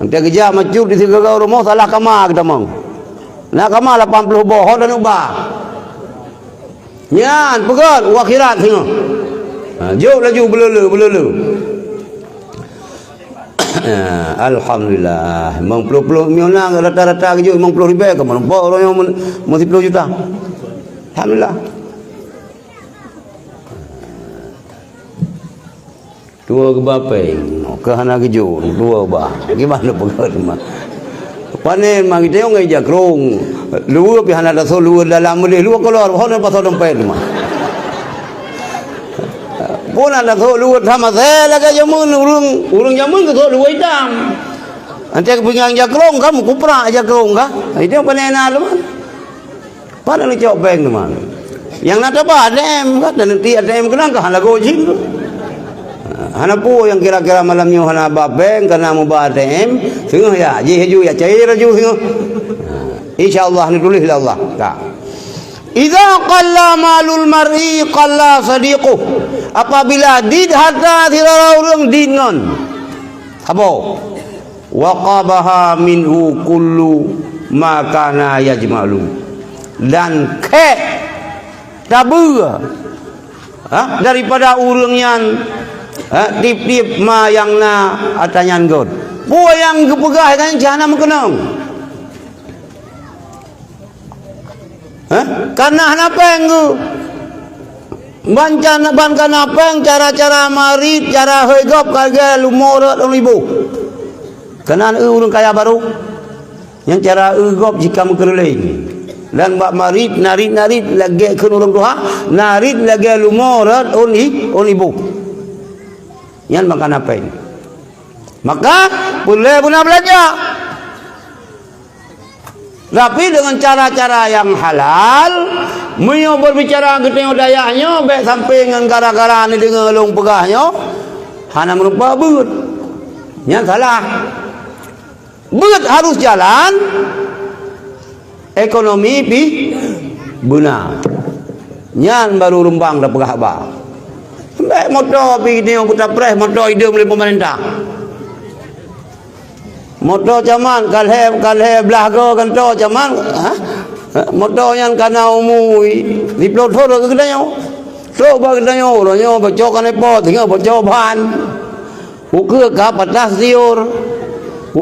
Anté geujak macut di sigoe rumoh salah kama geutamong. Na kama lapan ploh boh, ho taneuk ba. Nyan peugöt u akhirat singoh. Ha, jok laju beuleu-leu, beuleu-leu. Alhamdulillah. Limong ploh ploh, meunyoe na rata-rata geujok limong ploh ribèe, ka meurumpok uroe nyoe meu-, meusiploh juta. Alhamdulillah. Dua geuba péng, ka hana geujok, dua ba. Gimana peugah teuma? Panen mah geutanyoe ngon ija krong. Luweue pih hana tasok luweue dalam meudeh, luweue keuluar, hana pasoe dompet teuma. Pun hana tasok luweue sama saya lagèe jameun ureueng, ureueng jameun geusok luweue itam. Antai keu pingan ija krong ka meukuprak ija krong ka. Itu panen na teuma. Pat neucok péng teuma. Nyang na taba A T M kan, dan nanti A T M keunong ka hana lagoe jih. Hana peue nyang kira-kira malam nyoe hana ba péng, kana muba A T M, singoh ya, jih laju ya cair laju singoh. Insya Allah, neutuléh lé Allah. Ka. "Idza qalla malul mar'i qalla sadiquh." Apabila dit harta sidroe ureueng, dit ngon saboh. "Wa qabaha minhu kullu ma kana yajmalu." Dan khék tabeue, ha, daripada ureueng nyan, ha, tiep-tiep ma nyang na ata nyan göt. Peue nyang geupeugah nyan cit hana meukeunong. Hah? Kana hana péng geuh. Ban can-, ban kana péng cara-cara marit, cara hôi gob ka lagèe lumoe rot ôn iboh. Kana eu ureueng kaya barô. Nyang cara eu gob jika meukeureuléng. Dan bak marit, narit-narit lagèe kheun ureueng tuha, narit lagèe lumoe rot ôn i-, ôn iboh. Nyan ban kana péng. Maka, peureulèe beuna beulanja. Tapi dengan cara-cara yang halal, meunyoe berbicara geutanyoe dayah nyoe, bèk sampai ngon gara-gara neudeungoe lôn peugah nyoe, hana meurumpok beuet. Nyan salah. Beuet harus jalan, ekonomi pih beuna. Nyan baru rumbang tapeugah haba. Bèk moto pih nyoe beutapreh, moto idong lé pemerintah. Moto caman, ka lhèe, ka lhèe blah go gantoe caman, ha? Moto nyan kana umu siploh thon keu geutanyoe. Trok bak geutanyoe, uroe nyoe boco keuneuk po, teungoh boco ban. Ukeue ka patah siur.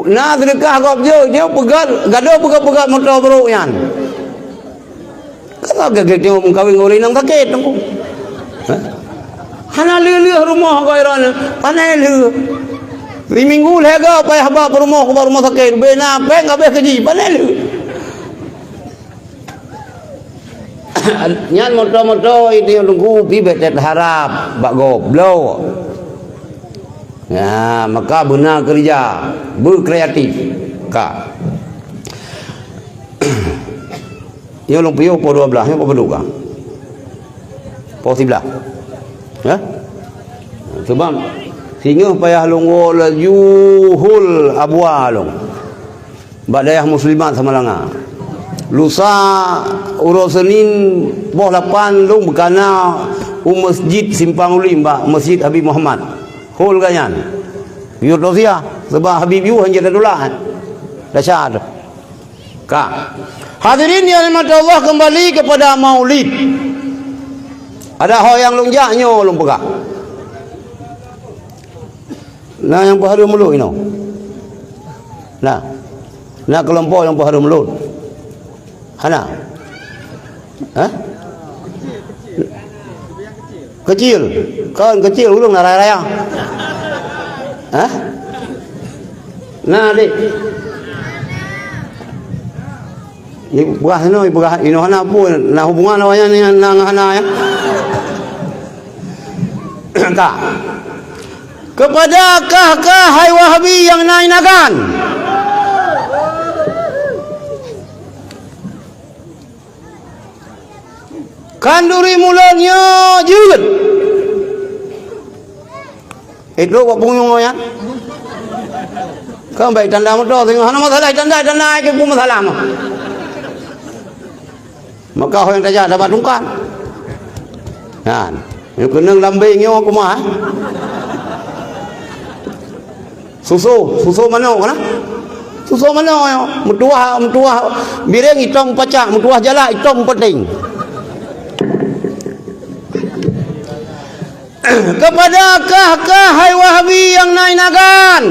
Na seudeukah gob jeuet, nyoe peugöt, gadôh peugöt-peugöt moto brôk nyan. Ka lagèe geutanyoe meukawen ngon ureueng inong sakét, Teungku. Hah? Hana lheueh-lheueh rumoh goe droeneuh, pane lheueh. Di minggu lhèe goe payah bak peurumoh, bak rumoh sakét, bèk na péng habéh keu jih, pane lheueh. Nyan moto-moto itu Teungku pih bèk teuharab bak gob, bloe. Nah, maka beuna keureuja, beukreatif. Ka. Nyoe lôn piôh poh dua blaih, nyoe poh padum ka? Poh siblaih. Hah? Sebab singoh payah lôn woe laju hol abua lôn bak dayah muslimat Samalanga. Lusa uroe Senin poh lapan lôn beukana u Masjid Simpang Ulim bak Masjid Habib Muhammad. Hol gobnyan. Yue tausiah, sebab Habib yue hanjeuet tatulak. Desya teuh. Ka. Hadirin yang dirahmati Allah, kembali kepada Maulid. Ada hal nyang lôn jak nyoe lôn peugah. Na nyang peuhareuem mulod inoe? Na. Na keulompok nyang peuhareuem mulod? Hana. Hah? Kecil. Kon kecil, ulôn na raya-raya. Hah? Na, dek. Ipeugah inoe, ipeugah inoe hana peue, na hubungan awaknyan nyan na ngon hana, ya. Ka. Kepada kah-kah hai Wahabi nyang na inagan. Khanduri mulod nyoe jeuet. Eh, trok bak pungieng nyan. Kan baik tanda moto, tengok hana masalah, tanda, tanda, ai keu masalah mah. Maka ho nyang tajak dapat tungkat. Kan. Nyang keunong lambeng nyoe kumaha, eh? Susu, susu manok kana? Susu manok nyoe, meutuwah, meutuwah bireng itong pacak, meutuwah jalak itong peuteng. Keupada kah-kah hai Wahabi nyang na inagan.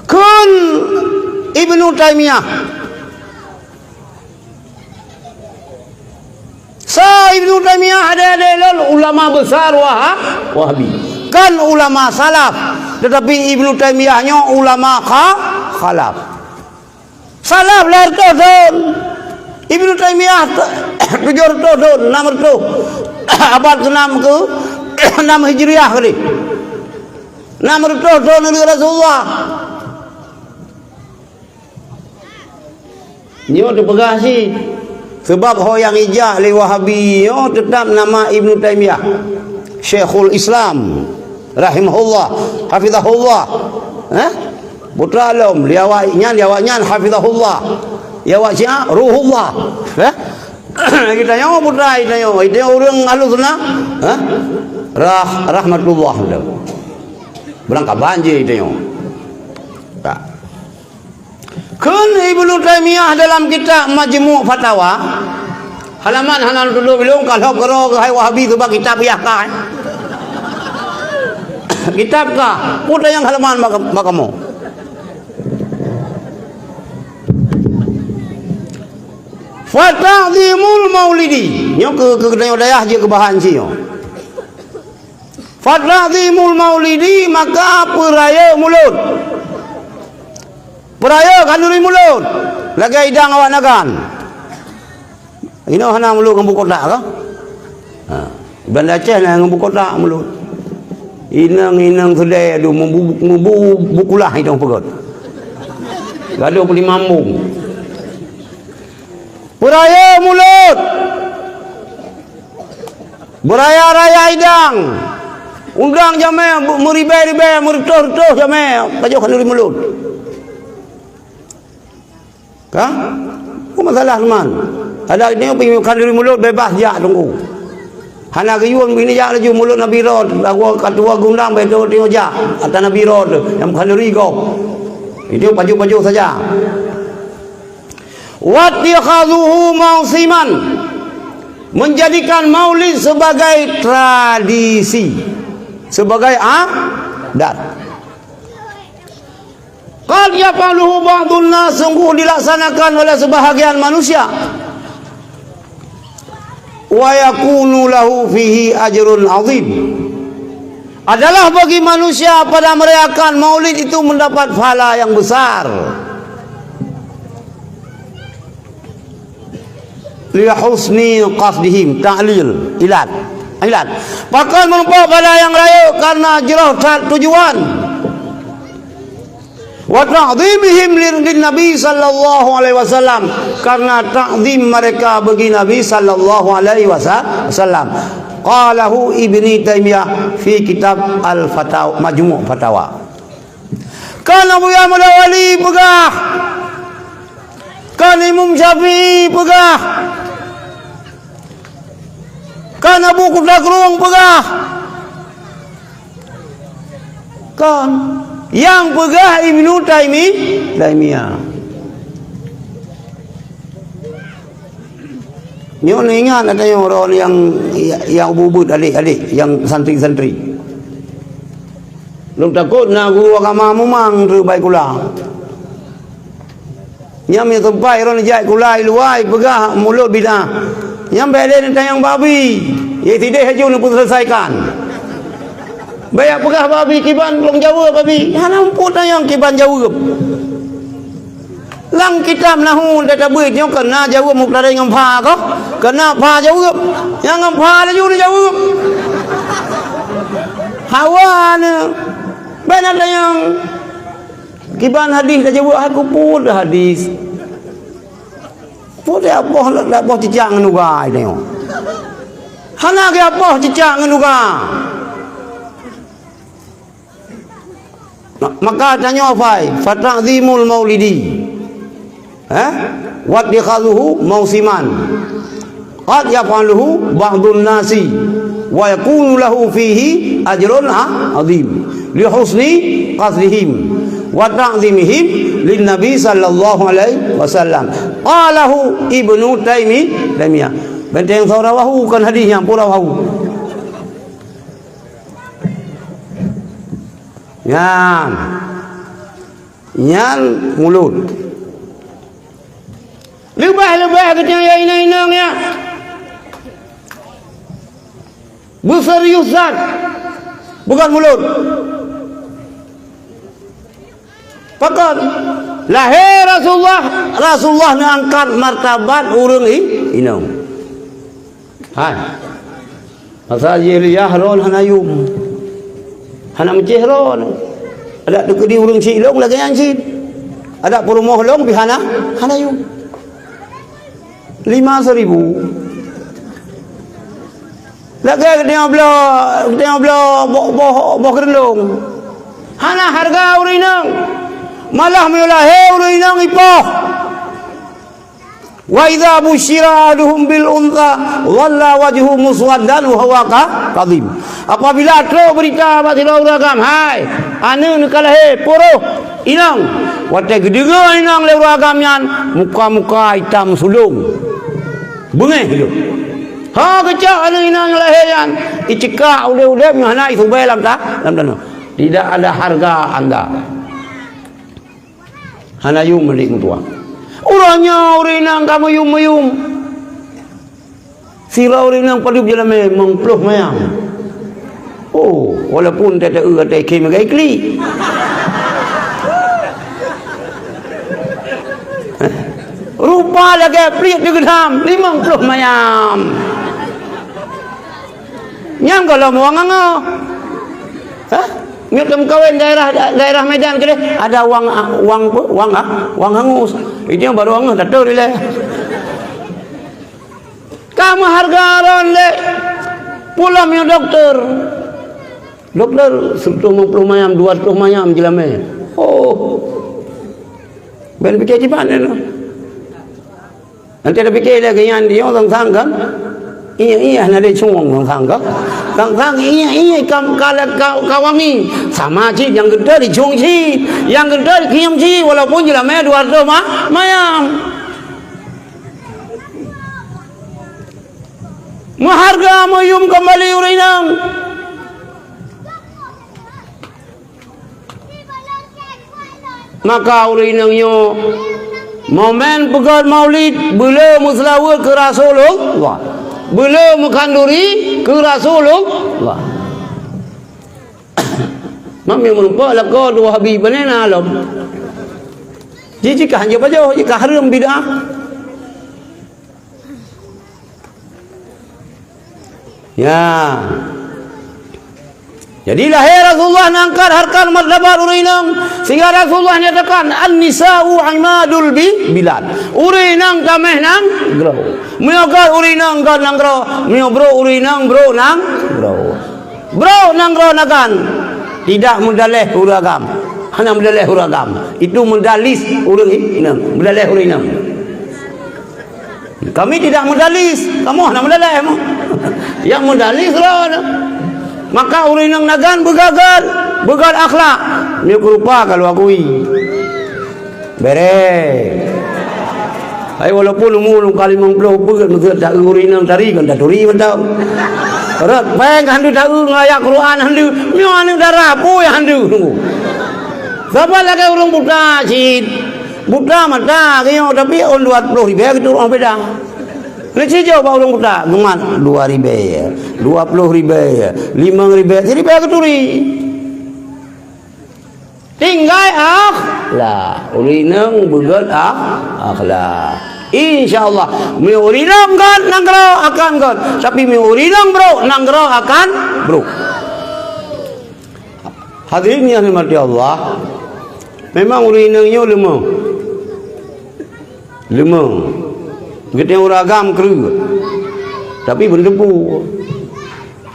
Kheun Ibnu Taimiyah. Soe Ibnu Taimiyah? Adék-adék lôn, ulama besar Waha-, Wahabi. Kan ulama salaf, teutapi Ibnu Taimiyah nyoe ulama kha-, khalaf. Salaf lhèe reutôh thôn. Ibnu Taimiyah tujoh reutôh thôn, nam reutôh. Abad keu nam keu nam Hijriah kali. Nam reutôh thôn lheueh Rasulullah. Nyoe teupeugah cit, sabab ho nyang ijak lé Wahabi nyoe teutab nama Ibnu Taimiyah, Syekhul Islam, rahimahullah, hafizahullah. Eh? Putra lom, di awak nyan, di awak nyan, hafizahullah. Di awak Syiah, ruhullah. Eh? Geutanyoe putra, geutanyoe, geutanyoe ureueng ahlu sunnah, eh? Rah-, rahmatullah. Beurangkaban jih geutanyoe. Tak. Kheun Ibnu Taimiyah dalam kitab Majmu' Fatawa, halaman hana tutoe bilong, ka lhok keudroe keuhai Wahabi, sabab kitab yah ka, eh. Kitab ka, peue tanyong halaman bak, bak kamoe. Fata'zimul maulidi. Nyoe keu, keu geutanyoe dayah jeuet keu bahan cit nyoe. Fata'zimul maulidi, maka peurayeuk mulod. Peurayeuk khanduri mulod. Lagèe idang awak Nagan. Inoe hana mulod ngon bu kotak kah? Ha. Banda Aceh na ngon bu kotak mulod. Inong-inong seudeh adu meubu, meubu bukulah idong peugöt. Gadôh peulimambong. Peurayeuk mulod. Beuraya-raya idang. Undang jamé meuribèe-ribèe, meureutôh-reutôh jamé pajoh khanduri mulod. Ka? Peue masalah teuma? Ada nyoe khanduri mulod beubaih jak teungku. Hana geuyue bini jak laju mulod Nabi Rot, lagu ka tuwoe geundang bèk tuwoe jak ata Nabi Rot nyang khanduri gob. Itu pajoh-pajoh saja. Wattikhadhuhu mausiman, menjadikan maulid sebagai tradisi, sebagai adat. Qad yaf'aluhu ba'dun nas, sungguh dilaksanakan oleh sebahagian manusia. Wa yakunu lahu fihi ajrun azim. Adalah bagi manusia pada merayakan maulid itu mendapat pahala yang besar. Li husni qasdihim, ta'lil, ilat. Ilat. Pakon meurumpok pada nyang rayeuk karena jroh that tujuan. Wa ta'zimihim lin, lin Nabi sallallahu alaihi wasallam, karena takzim mereka bagi Nabi sallallahu alaihi wasa-, wasallam. Qalahu Ibni Taimiyah fi kitab Al-Fatawa, Majmu' Fatawa. Kan Abu Yahya Mudawali peugah, kan Imam Syafi'i peugah, kan Abu Kuta Krueng peugah. Kan nyang peugah Ibnu Taimi-, Taimiyah. Nyoe neuingat ata nyoe droe nyang, nyang ubit-ubit adék-adék, nyang santri-santri. Lôn takot na guru agama mumang teuk bak sikula. Nyan meuteumpat droe jijak sikula i luwa, jipeugah mulod bid'ah. Nyan bèk lé neutanyong bak Abi, ya sideh laju neupeuseuleusaikan. Bèk jak peugah bak Abi, kiban lôn jaweueb Abi. Hana muphom tanyong kiban jaweueb. Lam kitab nahu teutabeuet nyoe keunan jaweueb mubtada ngon fa kah? Keunan fa jaweueb. Nyang ngon fa laju neujaweueb. Hawa nyoe. Bèk na tanyong. Kiban hadis tajaweueb, hai keupeue hadis. Peue teuh boh, boh cicak ngon uga nyoe. Hana geuboh cicak ngon uga. Maka tanyoe fai, fata'zimul maulidi. Eh? Wattikhadhuhu mausiman. Qad yaf'aluhu ba'dun nasi. Wa yakunu lahu fihi ajrun a-, azim. Li husni qasdihim. Wa ta'zimihim lin Nabi sallallahu alaihi wasallam. Qalahu Ibnu Taimi-, Taimiyah. Benteng Sarawuhu kan hadis nyan, Purawahu. Nyan. Nyan mulod. Leubeh-leubeh geutanyoe ya inong-inong ya. Beuserius that. Bukan mulod. Pakon? Lahé Rasulullah, Rasulullah neuangkat martabat ureuëng i-, inong. Hai. Masa jih Yahya ron hana yum. Hana meucéh ron. Adak teukeudi ureuëng syiek lôn lagée nyan cit. Adak peurumoh lôn pih hana, hana yum. Lima seribu. Lagée geutanyoe bloe, geutanyoe bloe boh, boh, boh geureuloeng. Hana hareuga ureuëng inong. Malah meunyoe lahé ureuëng inong ipoh. Wa idza busyira ahaduhum bil untha dhalla wajhuhu muswaddan wa huwa ka-, kadhim. Apabila trok beurita bak sidroe ureuëng agam, "Hai, aneuëk neukalahé, poroh, inong," watée geudeungoe inong lé ureuëng agam nyan, muka-muka itam sulong. Beungéh lom. Ha, geucok aneuëk inong nyang lahé nyan, icekak udeb-udeb nyoe hana isubée lam ta-, lam tanoh. Tidak ada harga anda. Hana yum meulik meutuah. Uroe nyoe ureuëng inong ka meuyum-meuyum. Sidroe ureuëng inong padub jeulamé limong ploh mayam. Oh, walaupun teuteue até khem lagée klik. Rupa lagée pliek teugeudam, limong ploh mayam. Nyang gohlom wang angoh. Hah? Nyoe teumeukawen daerah, daerah Medan keudeh, ada wang, wang apa? Wang, ah, wang hangus. Itu baru angoh tatur ilée. Ka meuhareuga ron lé pulam nyoe doktor. Doktor, seratus lima puluh mayam, dua ratus mayam jeulamé. Oh. Ben pikée jiban nyoe. Nanti ada pikir lagi nyan dia orang sangka. Iya, iya, na deh cungong orang sangka. Sang-sang iya, iya, kam, ka, ka, ka wangi. Sama cit, nyang geuda dicung cit. Nyang geuda dikhium cit, walaupun jeulamé dua ratus ma-, mayam. Meuhareuga meuyum keumbali ureuëng inong. Maka ureuëng inong nyoe momen peugét maulid, beuleu meuseulaweuet keu Rasulullah, beuleu meukhanduri keu Rasulullah. Mami meureumpok lakoe dua Wahabi beuneuna lom. Ji jikah hanjeuet pajoh, jikah hareuem bid'ah. Ya. Jadi lahé Rasulullah neuangkat hareukat martabat ureuëng inong, sehingga Rasulullah nyatakan, "An-nisa'u imadul bi-, bilad." Ureuëng inong tameh nanggroe. Meunyoe göt ureuëng inong göt nanggroe, meunyoe brok ureuëng inong brok nanggroe. Brok nanggroe nagan, tidak meudaléh ureuëng agam. Hana meudaléh ureuëng agam. Itu meudalis ureuëng inong, meudaléh ureuëng inong. Kami tidak meudalis, kamoe hana meudaléh mo. Nyang meudalis droe. Maka ureuëng inong nagan beugét-gét, beugét akhlak. Meunyoe keurupa ka lôn akui. Béré. Hai, walaupun umu lôn ka limong ploh peuet, meuseuet ta-eu ureuëng inong tari, kon taturi mantong. Rot péng handu ta-eu ngon ayat Quran handu, meunyoe aneuëk dara pui handu. Saban lagée ureuëng buta cit. Buta mata geuh nyoe, tapi ôn dua ploh ribée geuturong beda. Lé sijoh bak ureuëng buta, geumat dua ribée, dua ploh ribée, limong ribée, siribée geuturi. Tinggai akhlak, ureuëng inong beugét ak-, akhlak. Insya Allah, meunyoe ureuëng inong gét nanggroe akan gét, tapi meunyoe ureuëng inong brok nanggroe akan brok. Hadirin yang dirahmati Allah, memang ureuëng inong nyoe leumah. Leumah. Geutanyoe ureuëng agam kreueh. Tapi beuteupeue.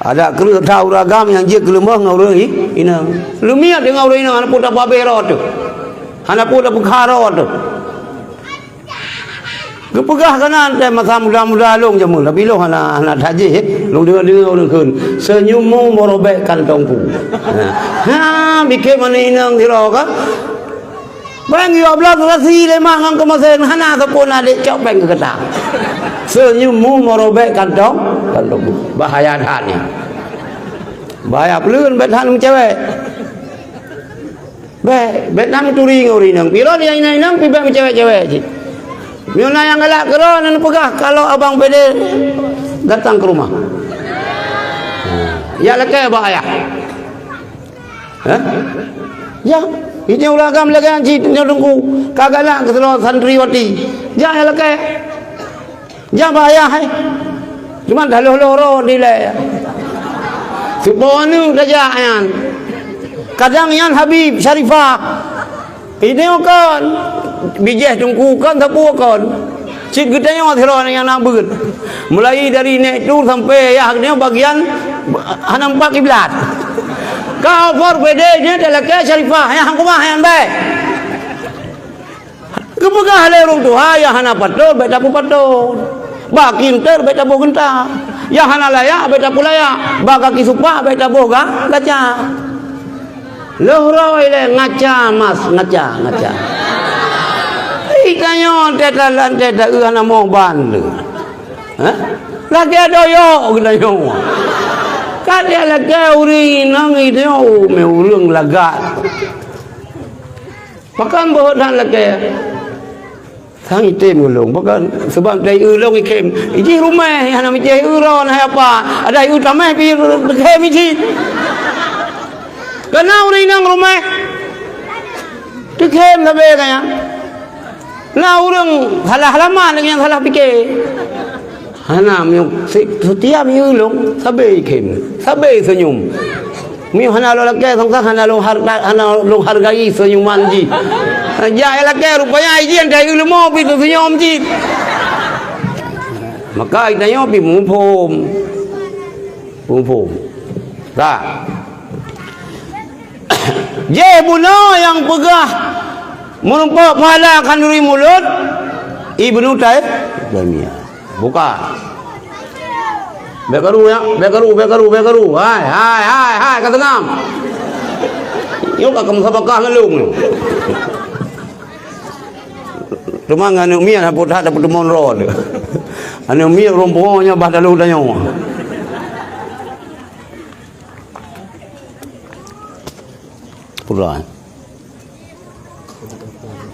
Adak kreueh that ureuëng agam nyang jeuet keu leumah ngon ureuëng i-, inong. Leumiet deungon ureuëng inong hana peue tapabéh droe teuh. Hana peue tapeugah droe teuh. Geupeugah keunan teuh masa muda-muda lôn jameun, tapi lôn hana, hana that jih, eh. Lôn deungoe-deungoe ureuëng kheun, "Senyummu merobek kantongku." Ha, ha, bikém aneuk inong sidroe ka. Péng yue bloe terasi lé mak ngon keumasén, hana sapeue na dek cok péng keu gata. Seunyum mu meurobek kantong, kantong. Bahaya that nyan. Bahaya peuleueh bèk that meucewek. Bèk, bèk na meuturi ngon ureueng inong. Pih droe nyang inong-inong pih bèk meucewek-cewek cit. Meunyoe na nyang galak keudroe, neupeugah, "Kalau abang pede datang ke rumah." Ya lakèe bak ayah. Hah? Ya, ini ureueng agam lagèe nyan cit nyoe teungku. Ka galak keu sidroe santriwati. Ya, ya lakèe. Jak bak ayah, hai. Cuma dah lheuh-lheuh roh dilèe. Sipo aneuk tajak nyan. Kadang nyan Habib, Syarifah. Ini kon. Bijéh teungku kon, sapeue kon. Cit geutanyoe sidroe nyang na beuet. Mulai dari nèk tu sampai ayah nyoe bagian hana empat kiblat. Ka over pede nyoe talakèe Syarifah, nyang kumaha nyan bèk. Geupeugah lé ureueng tuha, nyang hana patot, bèk tapeupatot. Bak kinter, bèk taboh kinta. Nyang hana layak, bèk tapulayak. Bak gaki supak, bèk taboh ga-, gaca. Lheuh roh ilèe ngaca mas, ngaca, ngaca. Ih, tanyoe teuh talan teuh ta-eu hana moh ban lé. Hah? Lagèe doyok geutanyoe. Ka lagèe ureueng inong itu, mé ureueng lagak. Pakon beuhot that lakèe? Sang item ulôn, pakon? Sebab dai ulôn ikhém. Ijih ruméh, hana mijih uroe, hana apa. Ada iu tameh pi ikhém ijih. Kana ureueng inong ruméh. Teukhém sabe kaya. Na ureueng salah alamat, nyang salah pike. Hana, meunyoe si-, setiap meunyoe lôn, sabe ikhém, sabe seunyum. Meunyoe hana lôn lakèe, sang-sang hana lôn harta, hana lôn hargai seunyuman jih. Jak lakèe, rupanya ijih tai ilmu pi seunyum jih. Maka geutanyoe pi muphom. Muphom. Ka. Jih bunoe nyang peugah meurumpok pahala khanduri mulod, Ibnu Tai-, Taimiyah. Buka. Bèk karu, ya. Bèk karu, bèk karu, bèk karu. Hai, hai, hai, hai, ka seungam. Nyoe ka kamu sabakah ngon lôn nyoe. Teuma ngon aneuk miet hana puthat, hana peuteumon droe teuh. Aneuk miet ureueng pungo nyoe bah taloe tanyoe. Peue droe?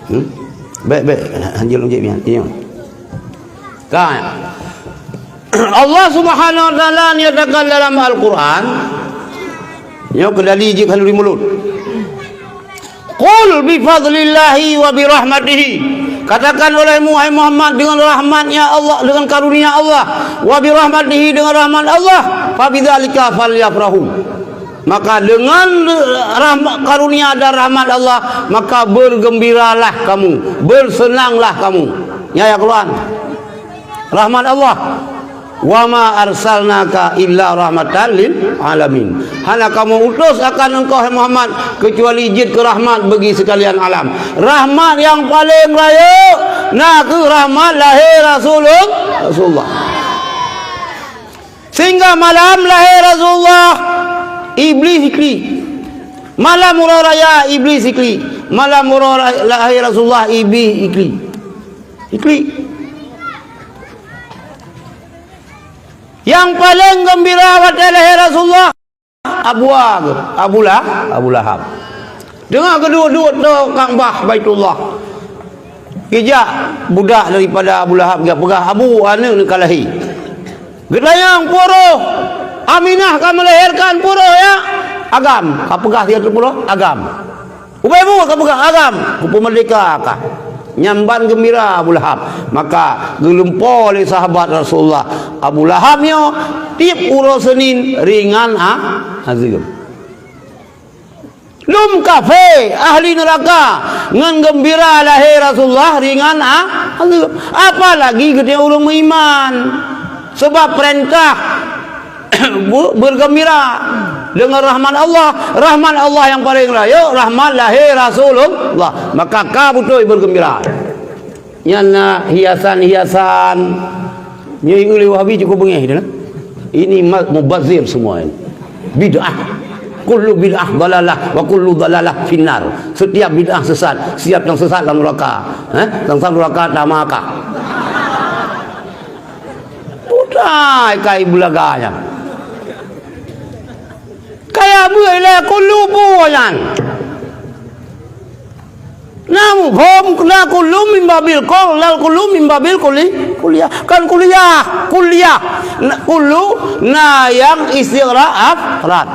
Hmm? Bèk, bèk. Hanjeuet lôn jép nyan. Ingat. Ka. Allah Subhanahu wa Taala nyatakan dalam Al-Quran, nyoe keudali jih khanduri mulod. "Qul bi fadlillahi wa bi rahmatihi." Katakan olehmu, hai Muhammad, dengan rahmatnya Allah, dengan karunia Allah, wa bi rahmatihi, dengan rahmat Allah, fa bidzalika falyafrahu. Maka dengan rahmat, karunia dan rahmat Allah, maka bergembiralah kamu, bersenanglah kamu. Nyan ayat Quran. Rahmat Allah. "Wa ma arsalnaka illa rahmatan lil alamin." Hana kamoe utus akan engkau, hai Muhammad, kecuali jeuet keu rahmat bagi sekalian alam. Rahmat nyang paleng rayeuk na kheueh rahmat lahé Rasulul-, Rasulullah. Sehingga malam lahé Rasulullah, Iblis iklik. Malam uroe raya, Iblis iklik. Malam uroe ra-, lahé Rasulullah, Iblis iklik. Iklik. Nyang paleng geumbira watèe lahé Rasulullah, Abu Lahab, Abu Lah-, Abu Lahab. Teungoh geuduek-duek tô Ka'bah Baitullah. Geujak budak daripada Abu Lahab, geupeugah, "Abu, aneuk neuh ka lahé." Geutanyong, "Peue roh? Aminah ka melahirkan, peue roh, ya?" "Agam." Ka peugah siat teupeu roh, "Agam." "Ubé bu ka peugah agam, kupeumeurdeka kah." Nyan ban geumbira Abu Lahab. Maka geulumpo lé sahabat Rasulullah, Abu Lahab nyoe tiep uroe Seunin ringan a-, azeub. Lom kafé, ahli neuraka, ngon geumbira lahé Rasulullah ringan a-, azeub. Apalagi geutanyoe ureueng meuiman. Sabab peurintah be-, bergembira dengan rahmat Allah. Rahmat Allah nyang paleng rayeuk, rahmat lahé Rasulullah. Maka ka beutôi bergembira. Nyan na hiasan-hiasan. Nyoe ulèe Wahabi cukup beungéh tu, nah. Ini ma-, mubazir semua ini. Bid'ah. Kullu bid'ah dalalah wa kullu dalalah finnar. Setiap bid'ah sesat, setiap nyang sesat lam neraka. Eh, lam neraka tamaka. Utai kai belaga nyan. Kaya beuh lé kullu bu nyan. Na muphom, na kullu min babil kul, lal kullu min babil kuli-, kuliah. Kan kuliah, kuliah. Na kullu na nyang istighraq afrad.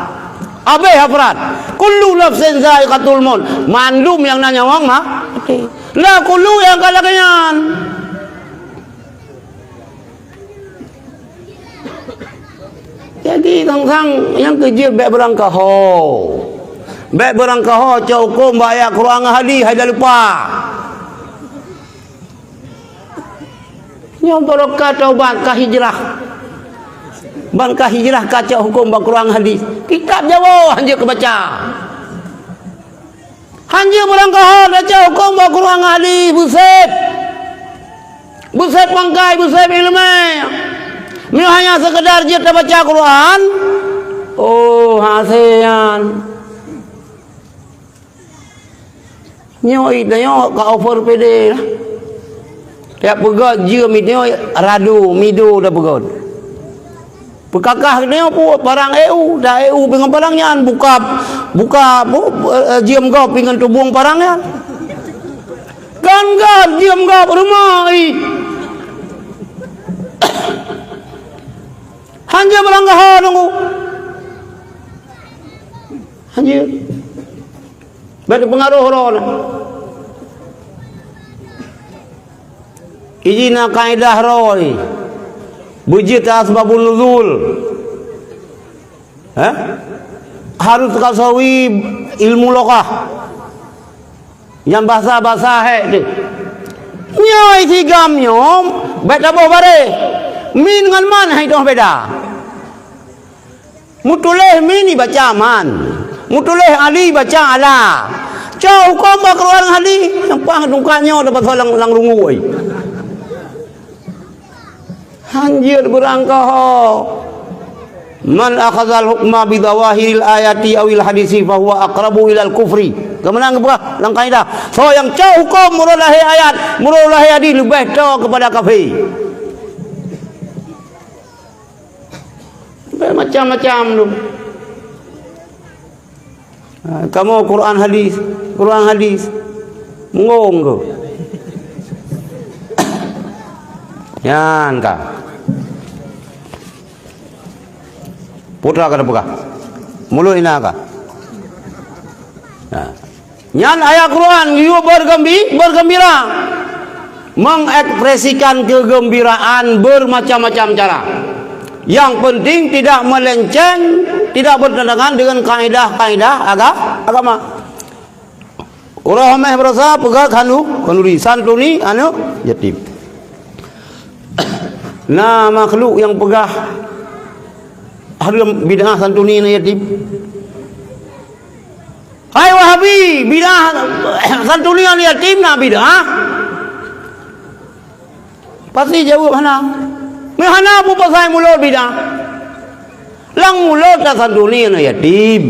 Abéh afrad. Kullu nafsin za'iqatul maut. Mandum nyang na nyawöng ma-, mati. Na kullu nyang ka lagée nyan. Jadi, sang-sang nyang keujeuet bék beurangkaho. Bék beurangkaho cok huköm bak ayat Quran ngon hadis, hai dah lupa. Nyoe barokah taubat ka hijrah. Ban ka hijrah ka cok huköm bak Quran ngon hadis. Kitab Jawoe hanjeuet keubaca. Hanjeuet beurangkaho taca huköm bak Quran ngon hadis, beusép. Beusép pangkai, beusép iéleumé. Meunyoe hanya seukeudar jeuet tabaca Quran, oh, hasé nyan. Nyoe it nyoe ka over P D lah. Tiep peugöt jeuem it nyoe radu, mido tapeugöt. Peukakah geutanyoe pu-, parang E U, dah E U pih ngon parang nyan, buka, buka pu-, eh, jeuem gob pih ngon tubueng parang nyan. Kan, kan, jeuem gob rumoh, ih. Hanjeuet beurangkaho nunggu. Hanjeuet. Bék teupeungaroh droe na. Iji na kaidah droe ni. Beujeuet asbabun nuzul. Hah? Harus kasawi ilmu lughah. Nyang basa-basa hék teuh. Nyoe sigam nyoe, bék taboh bareh. Min ngon man hai toh beda. Meutuléh min ibaca man. Meutuléh ali ibaca ala. Cok huköm bak Quran hadis, nyang pah tungkat nyoe dapat lam, lam rungu ai. Hanjeuet beurangkaho. Man akhadzal hukma bi dhawahiril ayati awil hadisi fahuwa aqrabu ilal kufri. Keumanang geupeugah lam kaidah. Soe nyang cok huköm meunurot lahé ayat, meunurot lahé hadis leubeh toe keupada kafé. Macam-macam tu. Ha, kamoe Quran hadis, Quran hadis. Mungong keu. Nyan ka. Putra ka teupeugah. Mulut ina ka. Ha. Nyan ayat Quran geuyue beurgeumbi-, beurgeumbira. Mengekspresikan kegembiraan bermacam-macam cara. Yang penting tidak melenceng, tidak bertentangan dengan kaedah-kaedah aga-, agama. Uroe Hamèh baroesa peugah khandu-, khanduri, santuni aneuk yatim. Na makhluk nyang peugah hareuem bid'ah santuni aneuk yatim. Hai Wahabi, bid'ah santuni aneuk yatim na bid'ah? Pasti jaweueb hana. Meuhana peue pasai mulod bid'ah. Lam mulod tasantuni aneuk yatim.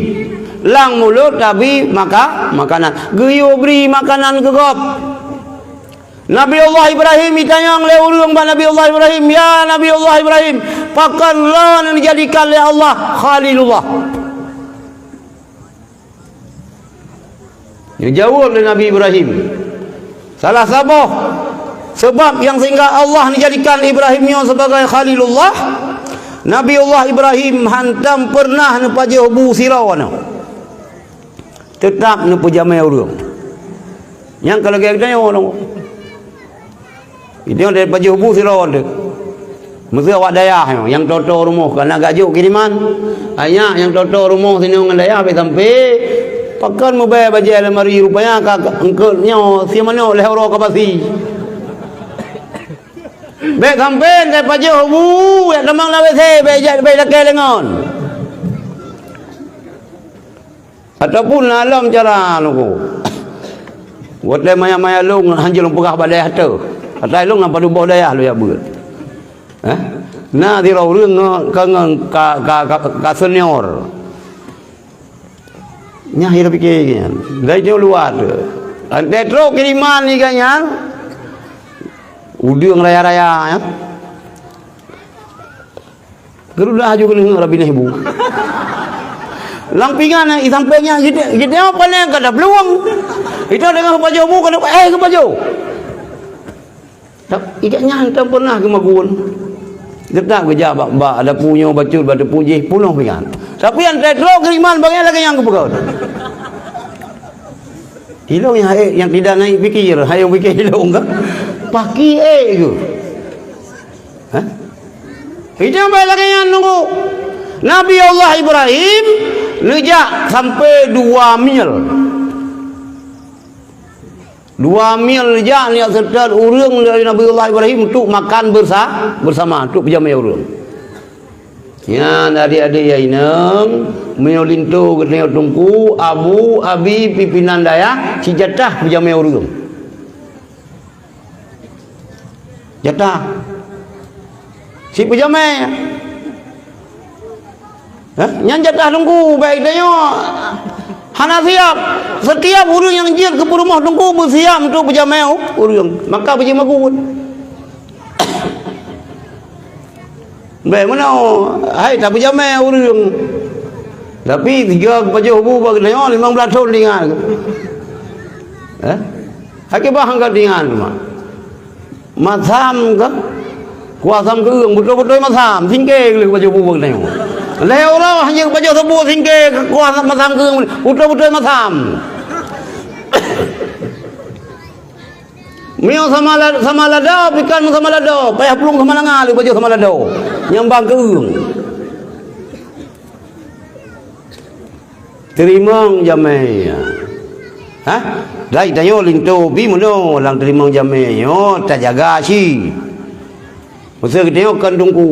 Lam mulod tabi maka-, makanan. Geuyue bri makanan keu gob. Nabi Allah Ibrahim itanyong lé ureuëng bak Nabi Allah Ibrahim, "Ya Nabi Allah Ibrahim, pakon lôn neujadikan lé Allah Khalilullah?" Geujaweueb lé Nabi Ibrahim, salah saboh seubab nyang sehingga Allah neujadikan Ibrahim nyoe sebagai Khalilullah, Nabi Allah Ibrahim hantom peureunah neupajoh bu sidroe aneuk. Teutab neupeujamé ureuëng. Nyang ka lagée geutanyoe. Itu nyang dari pajoh bu sidroe teuh. Meuseu awak dayah nyoe, nyang toto rumoh ka na gajok kiriman. Hai nyak, nyang toto rumoh sinoe ngon dayah bék sampai. Pakon mubée bajée lemari rupanya ka, ka eungkot nyoe, si manok lhée uroe ka basi. Bék sampai dari pajoh bu, jak tamong lam W C, bék jak, bék lakée lengon. Ataupun na lom cara nuku. Watée maya-maya lôn hanjeuet lôn peugah bak dayah teuh. Atai lôn na padub boh dayah lôn jak beuet. Eh? Na sidroe ureuëng ngon, ka, ngon, ka, ka, ka, ka senior. Nyan hira pike nyan. Dari nyoe luwa tu. Antara trok kiriman ni kan nyan. Udeueng raya-raya, ya. Geurudah aju keuneuk rabi neh bu. Lam pingan, eh, i sampéng nyan, geude-, geude apa nyan, kada beuluwang. Itu dengan pajoh bu, kada, eh, ke pajoh. Tapi, ikat nyan, tak pernah kemagun. Tetap geujak bak, bak, ada punyo, bacut, bak teupeu jih, punoh pingan. Tapi, yang tetrok kiriman, bagian lagèe nyang kepeugah. Ilong yang, yang tidak naik fikir, hayong fikir ilong ke? Paki, eh, ke? Hah? Itu sampai lagèe nyan nunggu. Nabi Allah Ibrahim neujak sampai dua mil. Dua mil neujak neujak seutôt ureueng dari Nabi Allah Ibrahim untuk makan bersa-, bersama, untuk beujamé ureueng. Nyan adik-adik ya inong, meunyoe linto geutanyoe teungku, abu, abi, pimpinan dayah, sijatah beujamé ureueng. Jatah. Si peujamé. Hah? Nyan jatah teungku, baik tanyoe. Hana siap. Setiap ureueng nyang jeuet keu peurumoh teungku beusiap untuk peujamé u-, ureueng. Maka beujimagun. Bèk meunoe, hai tapeujamé ureueng. Tapi tiga pajoh bu bak geutanyoe limong blaih thon tinggai. Eh? Hai kibah angkat tinggai teuma. Masam ka? Kuah asam keueung, beutôi-beutôi masam, singke lé pajoh bu bak geutanyoe. Lhèe uroe hana pajoh saboh singke kuah masam keueung, beutôi-beutôi masam. Meunyoe sama la-, sama lada, pikan sama lada, payah plueng sama langa lé pajoh sama lada. Nyang bang keueung. Teurimong jamé. Hah? Lai tanyoe linto bi meunoe lam teurimong jamé nyoe tajaga cit. Meuseu geutanyoe kon teungku,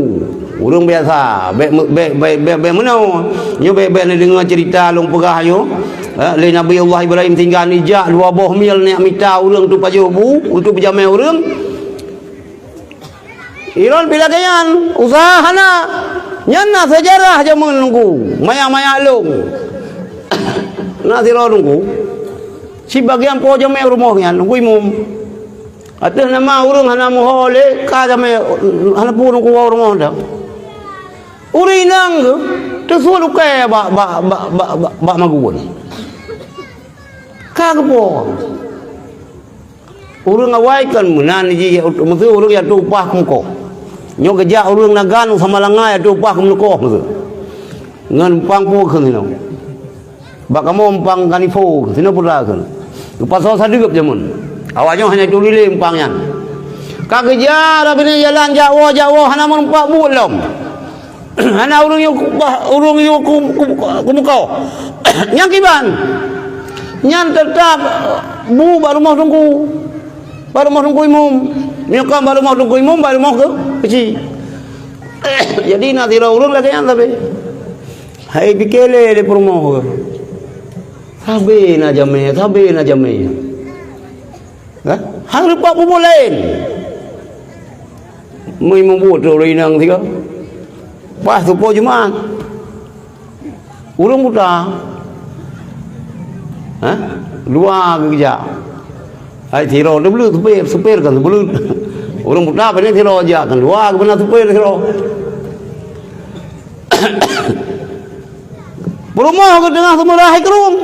ureueng biasa, bèk, bèk, bèk, bèk, bèk meunoe. Nyoe bèk, bèk neudeungoe ceurita lôn peugah nyoe. Eh, lé Nabi Allah Ibrahim tinggai neujak dua boh mil neujak mita ureueng untuk pajoh bu, untuk peujamé ureueng. Ilôn pih lagèe nyan, useuha hana. Nyan na seujarah jameun teungku, maya-maya lôn. Na sidroe teungku, sibagian po jamé rumoh nyan, teungku imum. Ateueh nama ureueng hana meuho lé, ka jamé, hana peue teungku woe rumoh dah. Ureueng inong geuh, teusuet ukèe bak, bak, bak magun. Ka geupo. Ureueng awai kan meunan jih, meuseu ureueng jak teuh upah keumeukoh. Nyoe geujak ureueng nagan sama langa jak teuh upah keumeukoh meuseu. Ngon pang pu kheun sinoe. Bak kamoe pang kanifo sinoe peura kheun. Geupasoe sadeueb jameun. Awak nyoe hana turi lé pang nyan. Ka geujak rabini jalan jak woe, jak woe hana meureumpok buet lom. Hana ureueng yue ku-, bah, ureueng yue ku-, ku-, ku-, kumukoh. Nyang kiban. Nyan teutap bu bak rumoh teungku. Bak rumoh teungku imum. Nyoe kan bak rumoh teungku imum, bak rumoh keu-, keuchik. Jadi na sidroe ureueng lagèe nyan sabe. Hai pike lé di peurumoh keu. Sabe na jamé, sabe na jamé. Hah? Hana rupa bubuet laén. Meu mubuet tu ureueng inong sigoe. Pas tupo Jumat. Ureueng buta. Hah? Dua geujak. Hai sidroe teubleue supir, supir kan teubleue. Ureueng buta pane sidroe jak kan dua geubeuna supir sidroe. Peurumoh geuteungoh seumeurah hai krueng.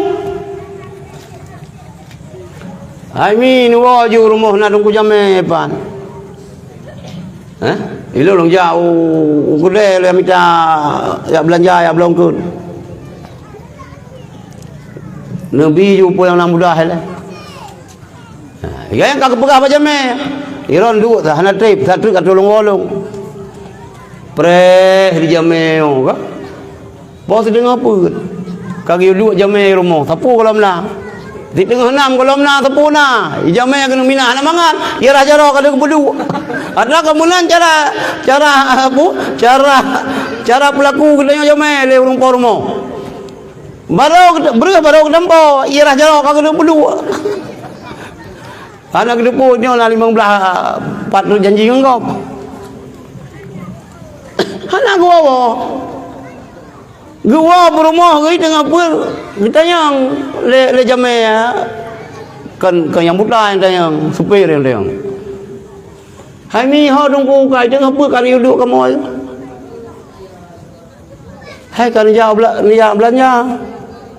Hai mi nuwoe ju rumoh na teungku jamé pan. Hah? Ilôn lôn jak u, u keudè lôn mita jak beulanja, jak bloe eungkôt. Neubi ju peue nyang na mudah ilèe. Ha, nyang ka geupeugah bak jamé. Ilôn duek sa hana trép, sa treuk ka tulông woe lôn. Preh di jamé nyoe ka. Poh sideungoe peuet. Ka geuyue duek jamé rumoh, sapeue gohlom na. Di teungoh nam gohlom na, sapeue na. Di jamé keuneuk mina hana mangat, ie rhah jaroe ka lheueh geupeuduek. Atra ka meunan cara, cara, apu, cara, cara peulaku geutanyoe jamé lé ureueng po rumoh. Barô geut-, breueh barô geutampo, ie rhah jaroe ka lheueh geupeuduek. Hana geuteupeue nyoe na limong blaih pat rot janji ngon gob. Hana geuwoe-woe. Geuwoe peurumoh geuh teungoh peuet, geutanyong lé, lé jamé, kon, kon nyang buta nyang tanyong, supir nyang tanyong. "Hai Mi, ho Teungku, ka teungoh peuet ka neuduek kamoe?" "Hai, ka neujak bela-, neujak beulanja."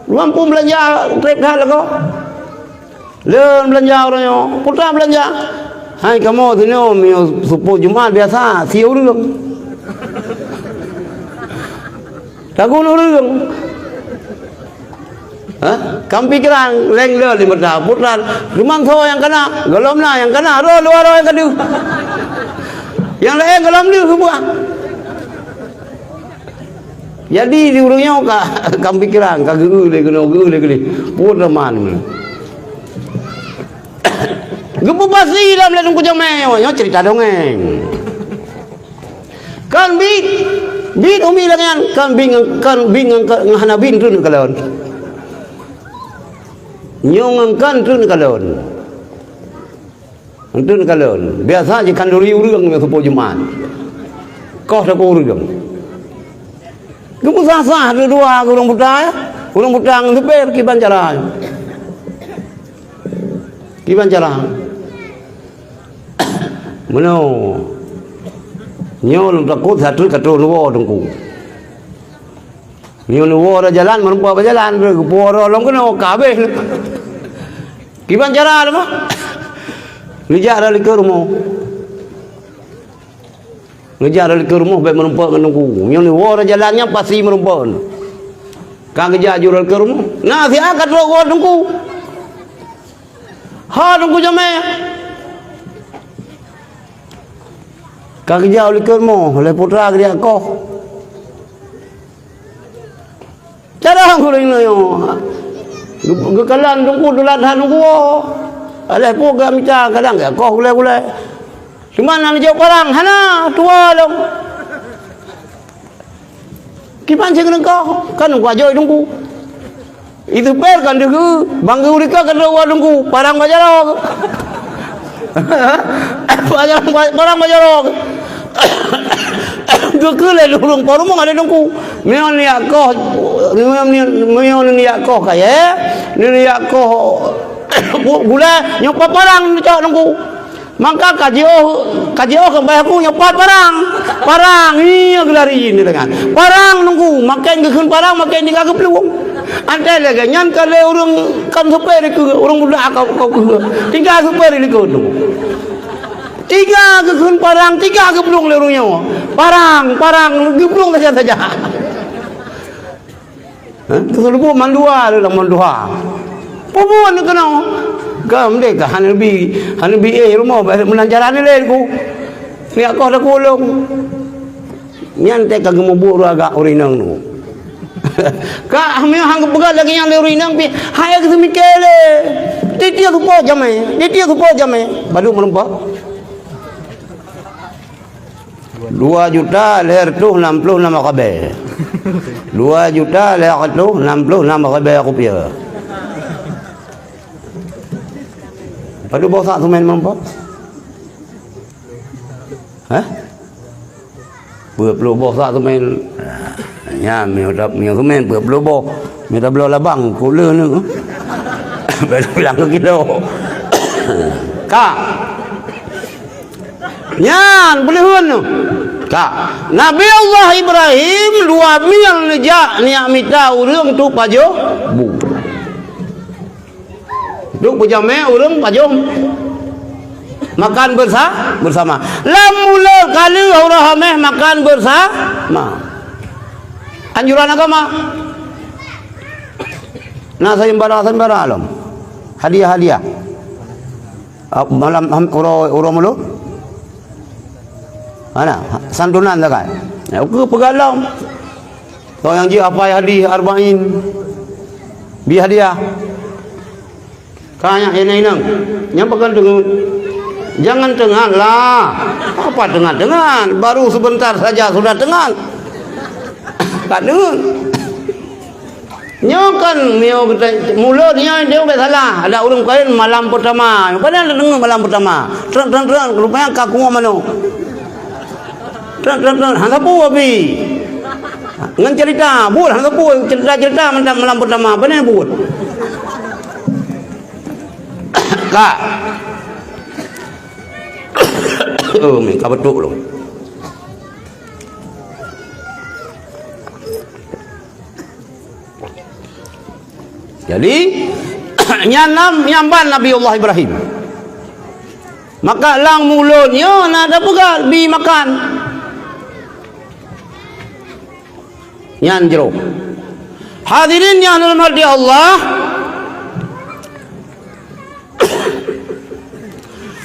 "Lôn pun beulanja trép that lagoe?" "Lôn beulanja uroe nyoe." "Peue that beulanja?" "Hai, kamoe sinoe meunyoe seupôt Jumat biasa sie ureueng. Tagun ureueng." Hah? Ka meupikiran, leng le lé meuta, putra, ruman soe nyang kana, gohlom na nyang kana, roh luwa roh nyang ka deuh. Nyang laén gohlom deuh keubah. Jadi, di ureueng nyoe ka, ka meupikiran, ka geu lé keunoe, geu lé keudeh. Putra man. Geupeubasi lam ladôm kujamé nyoe, nyoe cerita dongeng. Kon bit, bit umi lagèe nyan, kon bit ngon, kon bit ngon, ngon hana bit treun kalon. Nyoe ngon kon treun kalon. Treun kalon. Biasa jikhanduri ureueng nyang seupôt Jumat. Koh takue ureueng. Geupeusah-sah dua-dua ureueng buta, ya. Ureueng buta ngon supir kiban cara. Kiban cara. Meunoe. Nyoe lôn takot sateue ka troh neuwoe Teungku. Nyoe neuwoe rot jalan, meurumpok bak jalan, geupuwoe rot lom keunoe, ka habéh. Kiban cara lom, ah? Neujak rot likot rumoh. Neujak rot likot rumoh, bèk meurumpok ngon Teungku. Nyoe neuwoe rot jalan nyan pasti meurumpok. Ka geujak jurot likot rumoh. Na siat ka troh woe Teungku. Ha, Teungku Jamé. Ka geujak u likot rumoh, lé putra geujak koh. Carông ureueng nyoe. Geu-, geukalon Teungku teulat that Teungku. Aléh peue geumita kadang geujak koh gulèe-gulèe. Cuma na neujok parang, hana, tuwoe lom. Kiban cit keuneuk koh, kan Teungku ajoe Teungku. Itu pèr kan deuh geu, bang geu ureueng ka droe Teungku, parang bak jaroe. Parang, parang bak jaroe. Geukheun lé ureueng po rumoh ada Teungku. Meunyoe neujak koh, meunyoe neujak koh kayèe, neujak koh gulèe, nyoe pa-, parang neucok Teungku. Maka ka jiôh, ka jiôh keu bayah ku nyoe pat parang. Parang, iya geulari ni dengan. Parang Teungku, maken geukheun parang, maken tinggai geuplueng. Antée lagèe nyan ka lé ureueng kon supé dikeue, ureueng budak ka, ka keue. Tinggai supé dikeue Teungku. Tinggai geukheun parang, tinggai geuplueng lé ureueng nyoe. Parang, parang, geuplueng saja-saja. Hah? Teuseuleubok mandua lé lam mandua. Peue buet keunoe? Ka meunan ka hana bi, hana bi éh rumoh, bah meunan cara nilai ku. Niat koh takulông. Nyan teuka geumubuet ureueng agak ureueng inong tu. Ka meunyoe han geupeugah lagèe nyan lé ureueng inong pih, hai geuseumiké lé. Tiep-tiep seupôt jamé, tiep-tiep seupôt jamé. Baru meureumpok. Dua juta lhèe reutôh nam ploh nam ribèe. Dua juta lhèe reutôh nam ploh nam ribèe rupiah. Padub boh sak seumén meurumpok? Hah? Peuet ploh boh sak seumén. Nyan, meunyoe ta-, meunyoe seumén peuet ploh boh. Meunyoe tabloe labang, kok le nyoe. Baru pulang keu kilo. Ka. Nyan, peuleuheuen nyoe. Ka. Nabi Allah Ibrahim dua mil neujak neujak mita ureueng untuk pajoh bu. Untuk peujamé ureueng pajoh makan beursa-, beusama. Lam mulod ka lheueh uroe Hamèh makan beusama. Anjuran agama. Na sayembara-sayembara lom. Hadiah-hadiah. Ah, malam ham-, uroe, uroe mulod. Hana, santunan sagai. Ya, ukeue peugah lom. Soe nyang jeuet hafai hadih Arba'in, bi hadiah. Ka nyan, inong-inong, nyang pakon teungeut? Jangan teungat lah. Apa teungat-teungat? Baru sebentar saja sudah teungat. Ka teungeut. Nyoe kan, nyoe geutanyoe, mulod nyoe, nyoe bèk salah. Ada ureueng kawin malam pertama. Padahai na deungoe malam pertama. Treuk, treuk, treuk, rupanya ka kungoh manok. Treuk, treuk, treuk, hana sapeue, Abi. Ngon cerita, buet hana teupeu cerita-cerita mantong malam pertama, pane buet. Ka. Oh, mi ka beutôi lom. Jadi, nyan nam, nyan ban Nabi Allah Ibrahim. Maka lam mulot nyoe na tapeugah bi makan. Nyan jroh. Hadirin nyang dirahmati Allah,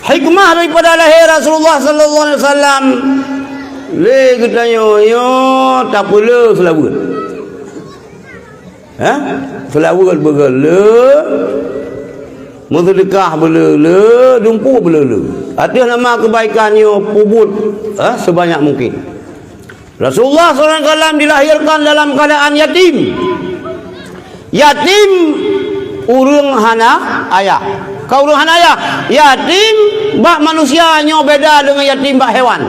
hikmah daripada lahé Rasulullah sallallahu alaihi wasallam, lé geutanyoe nyoe tapeulé seulaweuet. Ha? Seulaweuet beugeulé, meuseudeukah beulé-lé, dumpeue beulé-lé. Ateueh nama keubaikan nyoe peubuet, ha, seubanyak mungkin. Rasulullah sallallahu alaihi wasallam dilahirkan dalam keadaan yatim. Yatim ureuëng hana ayah. Ka ureuëng hana ayah. Yatim bak manusia nyoe beda deungon yatim bak hewan.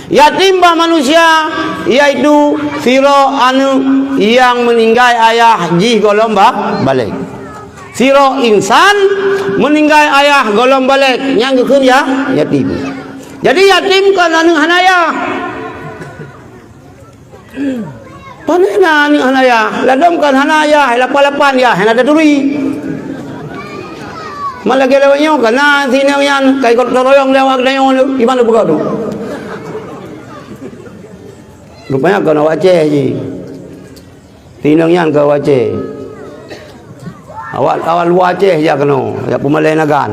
Yatim bak manusia, yaitu sidroe aneuëk nyang meuninggai ayah jih gohlom ba-, balek. Sidroe insan meuninggai ayah gohlom balek, nyan geukheun ya, yatim. Jadi yatim kon aneuëk hana ayah. Pane na aneuëk hana ayah, ladom kon hana ayah, lapan-lapan yah, hana taturi. Malah lagée lawét nyoe, kana sineueng nyan, kai kot toroyong lewat geutanyoe, di mana buka tu? Rupanya kon awak Aceh jih. Sineueng nyan keu awak Aceh. Awak, awak luwa Aceh jak keunoe, jak peumalée nagan.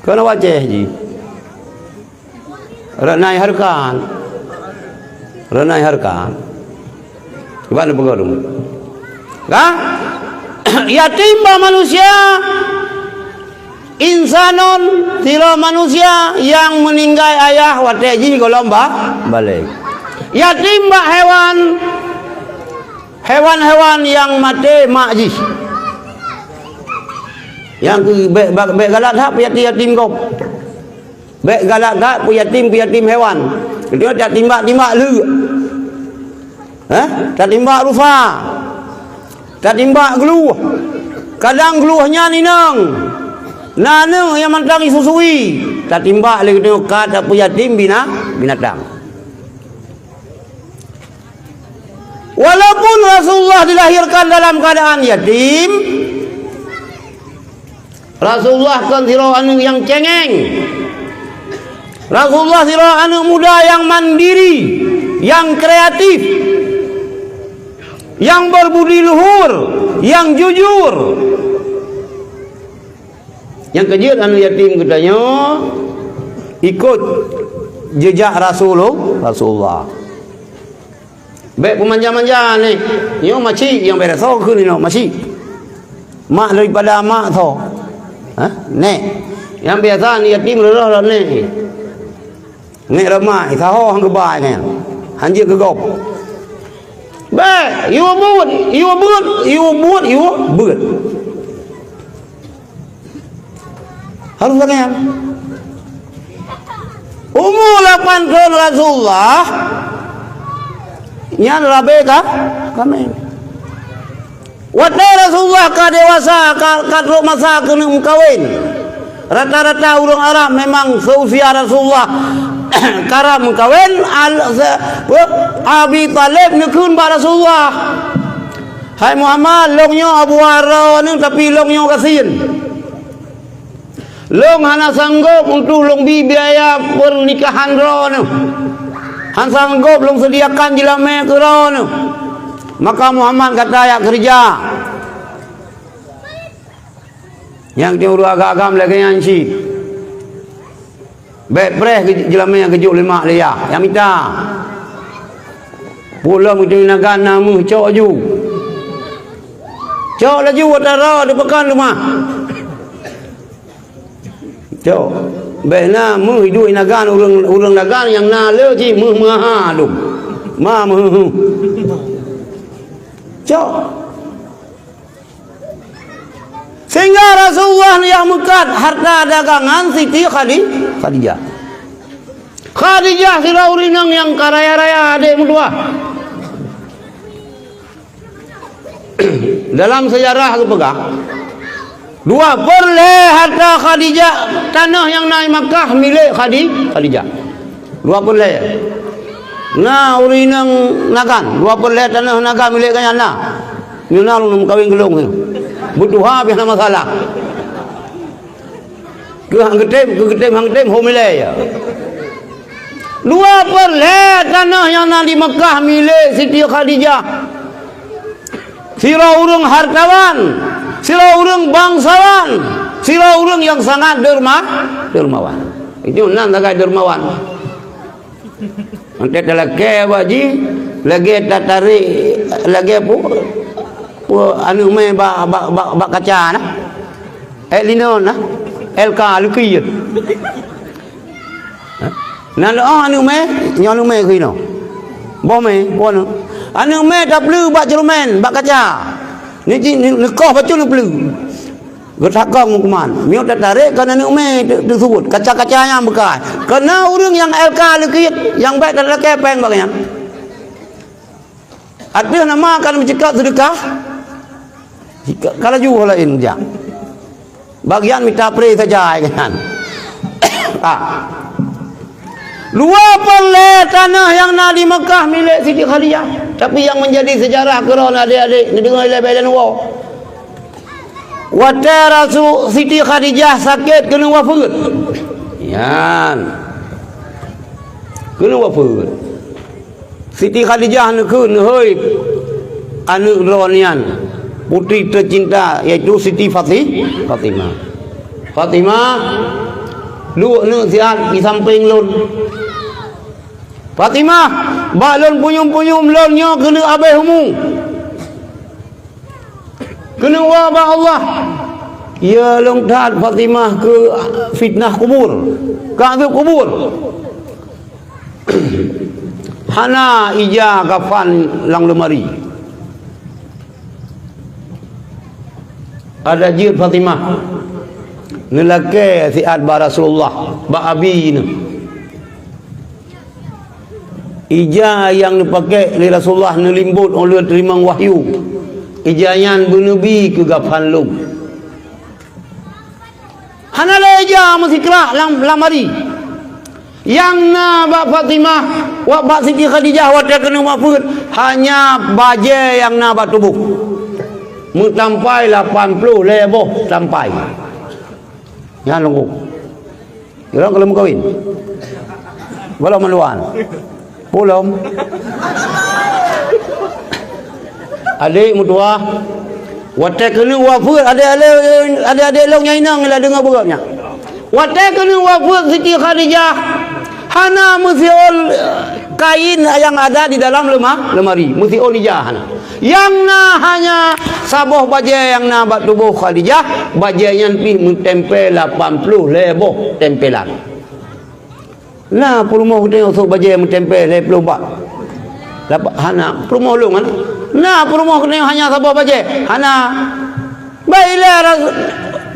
Kon awak Aceh jih. Reunai hareukan. Reunai hareukan. Cuba neupeugah dulu. Ka? Yatim bak manusia, insanon, sidroe manusia nyang meuninggai ayah watée jih gohlom ba-, balek. Yatim bak hewan, hewan-hewan nyang maté mak jih. Nyang keu bék, bék, bék galak that yatim-yatim gob. Bék galak that peuyatim-peuyatim hewan. Keudua tatimbak-timbak leuk. Hah? Tatimbak rusa. Tatimbak glueh. Kadang glueh nyan inong. Na aneuëk nyang mantong isusui. Tatimbak lé geutanyoe ka tapeuyatim bina-, binatang. Walaupun Rasulullah dilahirkan dalam keadaan yatim, Rasulullah kon sidroe aneuëk nyang cengeng. Rasulullah sidroe aneuëk muda nyang mandiri, nyang kreatif, nyang berbudi luhur, nyang jujur. Nyang keujeuet aneuëk yatim geutanyoe ikot jejak Rasulul-, Rasulullah. Bék peumanja-manja neh. Nyoe maci nyang beda soe kheun nyoe maci. Mak daripada mak soe? Hah? Nek. Nyang biasa ni yatim reuroh lom nek. Nek ramai, saho han geubai nyan. Han jeuet keu gob. Bék, yue buet, yue buet, yue buet, yue buet. Harôh lagée nyan. Umu lapan thon Rasulullah nyan rabe ka kameng. Watée Rasulullah ka dewasa, ka, ka trok masa keuneuk meukawen. Rata-rata ureuëng Arab memang seusia Rasulullah karab meukawen, al-, se-, pe-, Abi Thalib neukheun bak Rasulullah, "Hai Muhammad, lôn nyoe aba droeneuh, tapi lôn nyoe gasien. Lôn hana sanggob untuk lôn bi biaya pernikahan droeneuh. Hana sanggob lôn sediakan jeulamé keu droeneuh. Maka Muhammad gata jak keureuja." Nyang ureuëng agam-agam lagée nyan cit. Bék preh jeulamé nyang geujok lé mak lé yah, nyang mita. Pulom geuteunaga na meuh cok laju. Cok laju watara di pakan teuma. Cok. Bék na meuh iduek nagan ureuëng, ureuëng nagan nyang na le cit meuh meuha dum. Ma meuh. Cok. Sehingga Rasulullah nyang meukat harta dagangan Siti Khadi-, Khadijah. Khadijah sidroe ureueng inong nyang ka raya-raya, adék meutuah. Dalam seujarah geupeugah, dua peureulée harta Khadijah, tanoh nyang na di Makkah milék Khadi-, Khadijah. Dua peureulée. Na ureueng inong Nagan, dua peureulée tanoh Nagan milék gobnyan na. Nyoe na lôn meukawen keu lôn. Beutuha pih hana masalah. Keu han geutem, keu geutem han geutem, ho milék ya. Dua peureulée tanoh nyang na di Meukah milék Siti Khadijah. Sidroe ureueng hartawan, sidroe ureueng bangsawan, sidroe ureueng nyang sangat derma-, dermawan. Itu nan sagai dermawan. Watée talakée bak jih, lagée tatarek, lagée pu-, pu-, aneuk mé bak, bak, bak, bak kaca na. Ék linon na. L K lukée. Na leu'oh aneuk mé, nyoe aneuk mé keunoe. Boh mé, boh aneuk. Aneuk mé tapleue bak ceureumen, bak kaca. Ni ci-, ni, neukoh bacut neupleue. Geutakong meukuman. Meunyoe tatarek kon aneuk mé teu-, teusubuet, kaca-kaca nyang beukai. Keu na ureueng nyang L K lukée, nyang bék talakée péng bak nyan. Ateueh nama ka meuceukat seudeukah, ka laju laén jak. Bagian mita pré saja, kan? Ah. Dua peureulée tanoh nyang na di Meukah milék Siti Khadijah. Tapi nyang menjadi sejarah keu droeneuh adék-adék, neudeungoe lé bak lôn woe. Watée Rasul Siti Khadijah sakét keuneuk wafeuet. Nyan. Keuneuk wafeuet. Siti Khadijah neukheun, "Hei, aneuk droeneuh nyan, putri teucinta, yaitu Siti Fati-, Fatimah. Fatimah, duek neuh siat di sampéng lôn. Fatimah, bak lôn punyuem-punyuem lôn nyoe keuneuk habéh umu." Keuneuk woe bak Allah. Ya lôn that Fatimah keu fitnah kubur, keu azab kubur. Hana ija kafan lam leumari. Adak jeuet Fatimah neulakée siat bak Rasulullah, bak Abi neuh. Ija nyang neupaké lé Rasulullah neulimbot óh lheueh teurimong wahyu. Ija nyan beuneubi keu gafan lôn. Hana lé ija meusikrak lam, lam ari. Nyang na bak Fatimah, wa-, bak Siti Khadijah watée keuneuk wafeuet, hanya bajée nyang na bak tuboh. Meutampai lapan ploh lhée boh tampai. Nyan lôn. Droe ka lheueh meukawen? Gohlom meuluan? Peue lom? Adék meutuah, watée keuneuk wafeuet, adék-adék, adék-adék lôn nyang inong, la deungoe beugöt nyan. Watée keuneuk wafeuet Siti Khadijah, hana meusiôn kain nyang ada di dalam leuma-, leumari, meusiôn ija hana. Nyang na hanya saboh bajée nyang na bak tuboh Khadijah, bajée nyan pih meutempé lapan ploh lhée boh tempelan. Na peurumoh geutanyoe sôk bajée meutempé lhée ploh bak? Lapa-, hana. Peurumoh lôn hana. Na peurumoh geutanyoe hanya saboh bajée? Hana. Bèk ilée ras-,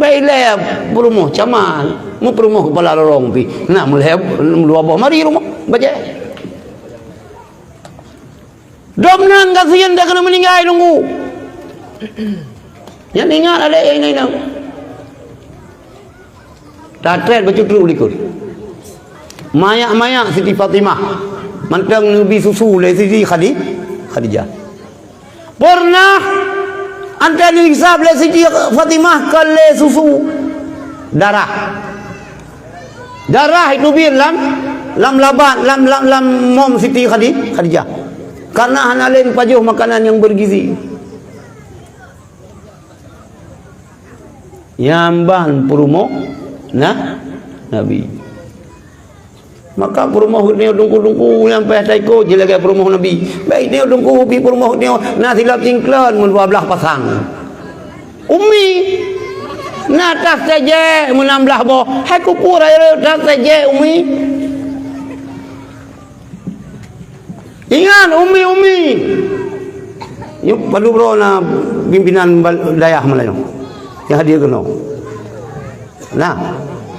bèk ilée peurumoh caman. Meupeurumoh keupala lorong pih. Na meulhée, dua boh mari rumoh bajée. Dom nan gasien dah keuneuk meuninggai Teungku. Nyan ingat adék inong-inong. Tatrét bacut trok likot. Mayak-mayak Siti Fatimah mantong neubi susu lé Siti Khadi-, Khadijah. Pernah anté neuhisab lé Siti Fatimah kon lé susu, darah. Darah itu biet lam, lam labat, lam, lam, lam mom Siti Khadi-, Khadijah. Karena hana lé pajoh makanan yang bergizi. Nyan ban peurumoh na-, Nabi. Maka peurumoh geutanyoe Teungku-teungku nyang payah taikot jih lagée peurumoh Nabi. Bèk geutanyoe Teungku pih peurumoh geutanyoe na silop cingklon meudua blaih pasang. Umi, na tas tejek meunam blaih boh. Hai kupu raya tas tejek umi. Ingat umi-umi. Nyoe padub droe na pimpinan bal-, dayah malam nyoe. Nyang hadir keunoe. Nah.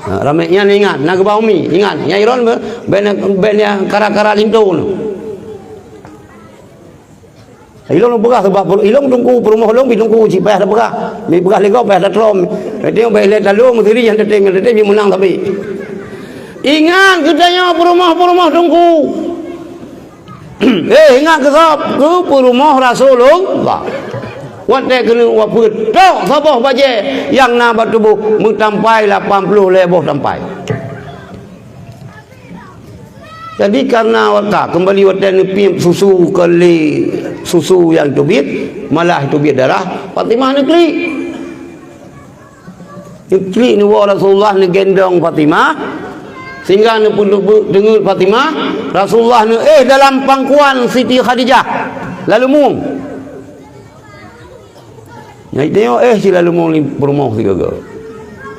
Ha, ramé nyan ingat, na geuba umi, ingat. Nyang iron be-, ben, ben nyang kara-kara linto nyoe. Ilong lôn peugah sabab ilong teungku peurumoh lôn pih teungku cit payah tapeugah. Meupeugah lé gob payah tatrôm. Tengok bèk lé talô meusiri nyang teutem, nyang teutem meunang sabe. Ingat geutanyoe peurumoh-peurumoh teungku. Eh, ingat keu sab, keu peurumoh Rasulullah. Watèe keuneuk wafeuet, tok saboh bajèe nyang na bak tuboh meutampai lapan ploh lhèe boh tampai. Jadi, karena wata keumbali watèe neupiep susu keu lé susu nyang teubiet, malah teubiet darah, Fatimah neuklik. Neuklik neuwoe Rasulullah neugendong Fatimah, sehingga neupeuleubek teungeut Fatimah, Rasulullah neuéh dalam pangkuan Siti Khadijah, lalu mueng. Nyan tengok, eh, si lalu mueng li peurumoh sigoe-goe.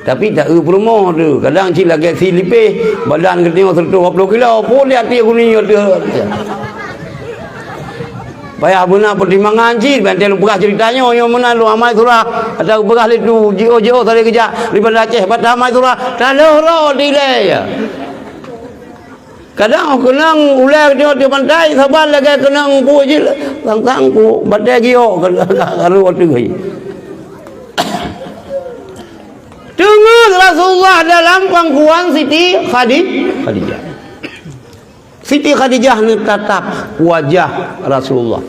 Tapi tak eu peurumoh tu, kadang cit lagèe si lipéh, badan geutanyoe seratus dua puluh kilo, pun di até guni nyoe tu. Payah beuna pertimbangan cit, ban lôn peugah ceurita nyoe, nyoe meunan lôn amai surah, atau peugah lé tu, jiôh-jiôh sabe geujak, daripada Aceh, bak amai surah, taloh roh dilèe, ya. Kadang keunong ulèe di pantai, saban lagèe keunong peue jih, sang-sang peue, batèe giok, ka, ka, ka, ka, ka, teungeut Rasulullah dalam pangkuan Siti Khadi-, Khadijah. Siti Khadijah neutatap wajah Rasulullah.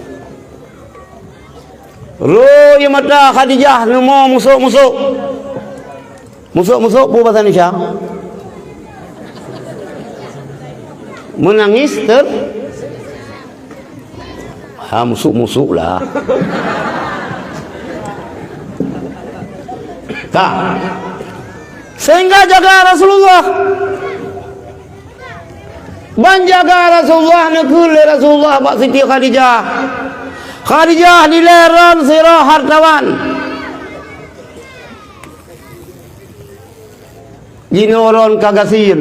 Roh ie mata Khadijah neumo musok-musok. Musok-musok peue basa Indonesia? Meunangis ter-, ha, musok-musok lah. Ka. Sehingga jaga Rasulullah. Ban jaga Rasulullah, neukheun lé Rasulullah bak Siti Khadijah. Khadijah dilèe ron sidroe hartawan. Jinoe ron ka gasien.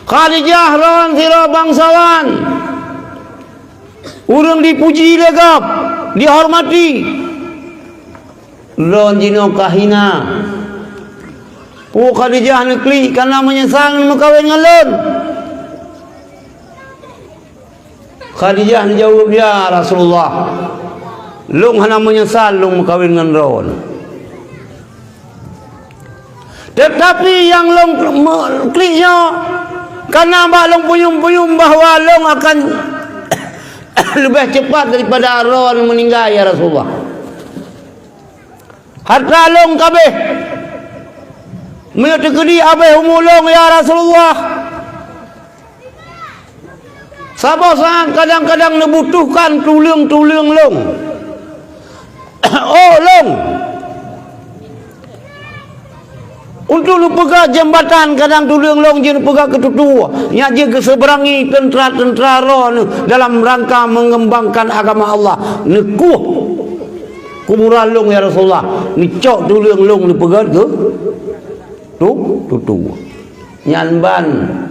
Khadijah ron sidroe bangsawan. Ureueng dipuji lé gob, dihormati. Lôn jinoe ka hina. Pu Khadijah neuklik, kana meunyeusal neumeukawen ngon lôn. Khadijah neujaweueb, "Ya Rasulullah, lôn hana meunyeusal lôn meukawen ngon droeneuh. Teutapi nyang lôn me-, klik nyoe, kana bak lôn puyum-puyum bahwa lôn akan leubeh cepat daripada droeneuh meuninggai, ya Rasulullah." Hareuta lôn ka abéh. Meunyoe teukeudi abéh umu lôn, ya Rasulullah, saboh saát kadang-kadang neubutuhkan tuleueng-tuleueng lôn. Oh lôn. Untuk neupeugah jeumbatan, kadang tuleueng lôn jeuet neupeugah keu tutue, nyak jeuet geuseuberangi teuntra-teuntra droeneuh dalam rangka meungeumbangkan agama Allah. Neukueh kuburan lôn, ya Rasulullah, neucok tuleueng lôn neupeugöt keu tu, tutue. Nyan ban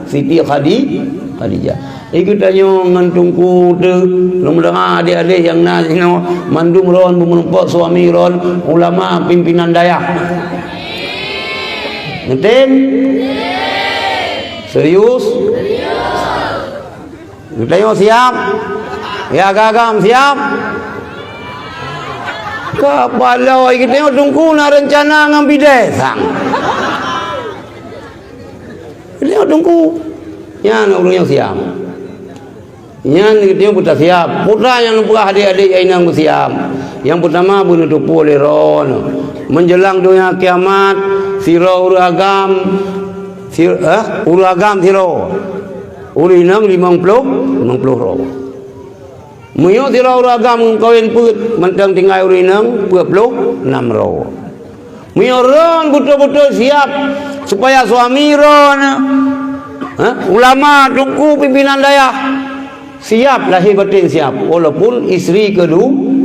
Siti Khadi-, Khadijah. Di geutanyoe ngon Teungku teuh, lôn meudeungoe adék-adék nyang na sinoe, mandum droen beumeurumpok suami droen ulama pimpinan dayah. Neutem? Serius? Geutanyoe siap? Ya, agam-agam siap? Ka paloi geutanyoe Teungku na reuncana ngon bidai sang. Geutanyoe Teungku. Nyan ureueng nyang siap. Nyan geutanyoe beutasiap. Peue nyang neupeugah adék-adék nyang inong beusiap. Nyang peutama beuneuteupeu lé droeneuh. Meunjeulang donya kiamat, sidroe ureueng agam, si-, eh, ureueng agam sidroe. Ureueng inong limong ploh, limong ploh droe. Meunyoe sidroe ureueng agam meukawen peuet, mantong tinggai ureueng inong peuet ploh nam droe. Meunyoe droen beutôi-beutôi siap supaya suami droen, ha, ulama, teungku, pimpinan dayah, siap lahé batén siap, walaupun istri kedua.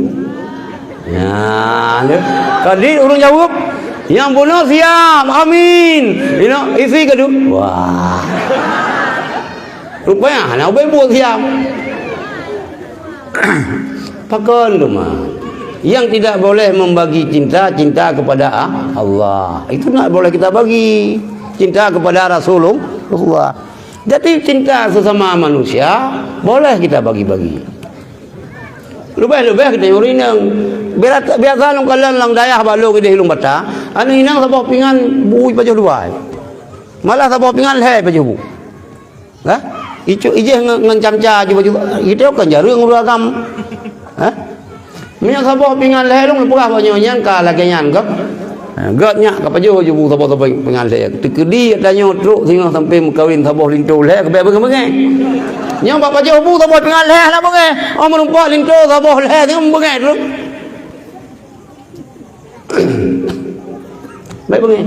Ya, kadit ureueng jaweueb, nyang bunoe siap, amin. Inoe istri kedua. Wah. Rupanya hana ubé buet siap. Pakon teuma? Yang tidak boleh membagi cinta, cinta kepada A-, Allah. Itu tidak boleh kita bagi. Cinta kepada Rasulullah. Jadi, cinta sesama manusia boleh kita bagi-bagi. Leubeh-leubeh geutanyoe ureueng inong. Biasa, biasa lôn kalon lam dayah bak lôn idéh Lueng Bata, aneuk inong saboh pingan bu ipajoh dua. Malah saboh pingan lhèe ipajoh bu. Hah? Icok ijeh ngon, ngon camca aju baju. Itu kan jareueng ureueng agam. Hah? Meunyoe saboh pingan lhèe lôn peugah bak nyoe nyang ka lagèe nyan gèt. Ha, gèt nyak ka pajoh aju bu saboh-saboh pingan lhèe. Teukeudi tanyoe trok singoh sampai meukawen saboh linto lhèe ka bèk beungèh-beungèh. Nyoe bak pajoh bu saboh pingan lhèe hana beungèh. Oh, meurumpok linto saboh lhèe singoh beungèh trok. Baik, beungèh.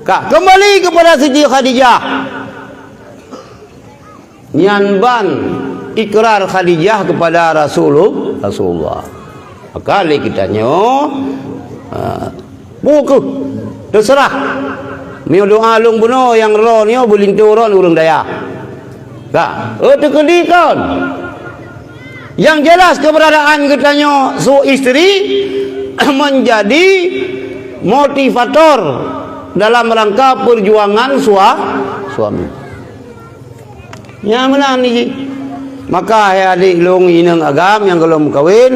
Ka, kembali kepada Siti Khadijah. Nyan ban ikrar Khadijah kepada Rasulul-, Rasulullah. Maka lé geutanyoe, ah, peue keuh, teuseurah. Meunyoe doa lôn bunoe nyang ron nyoe beulinto ron ureueng dayah. Ka, eh, teukeudi kon. Yang jelas keberadaan geutanyoe su istri menjadi motivator dalam rangka perjuangan sua-, suami. Nyan meunan jih. Maka hai adék lôn inong agam nyang gohlom meukawen,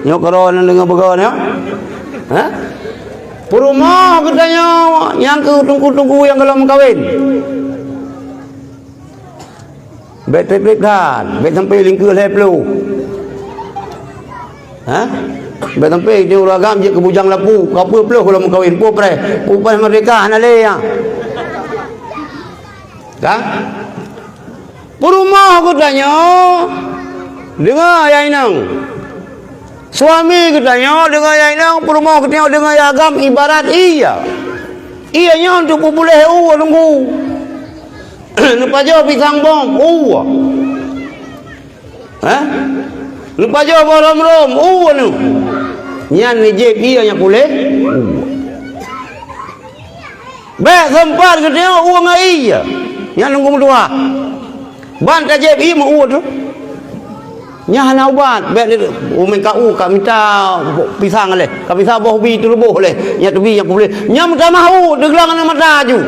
nyoe keudroe deungoe beugoe nyoe. Ha? Peurumoh geutanyoe nyang keu teungku-teungku nyang gohlom meukawen. Bèk trép-trép that, bèk sampai lingkeue lhèe ploh. Ha? Bèk sampai di ureueng agam jeuet keu bujang lapu, ka peuet ploh lom meukawen, peuet preh, peuet preh merdeka hana lé nyan. Kan? Peurumoh geutanyoe, deungoe ya inong. Suami geutanyoe deungoe ya inong, peurumoh geutanyoe deungoe ya agam ibarat ie. Ie nyoe untuk peupuléh ueh teungku. Neupajoh pisang bom, ueh. Hah? Neupajoh boh rom-rom, ueh neuh. Nyan neujieb ie nyang puléh ueh. Bèk seumpat geutanyoe ueh ngon ie. Nyan nunggu meutuah. Ban tajieb ie meu-ueh tu. Nyan hana ubat. Bèk ni, umai ka ueh, ka mita pisang lé. Ka mita boh bi teuleubôh lé. Nyan teubi nyang puléh. Nyan meutamah ueh, teugleng aneuk mata aju.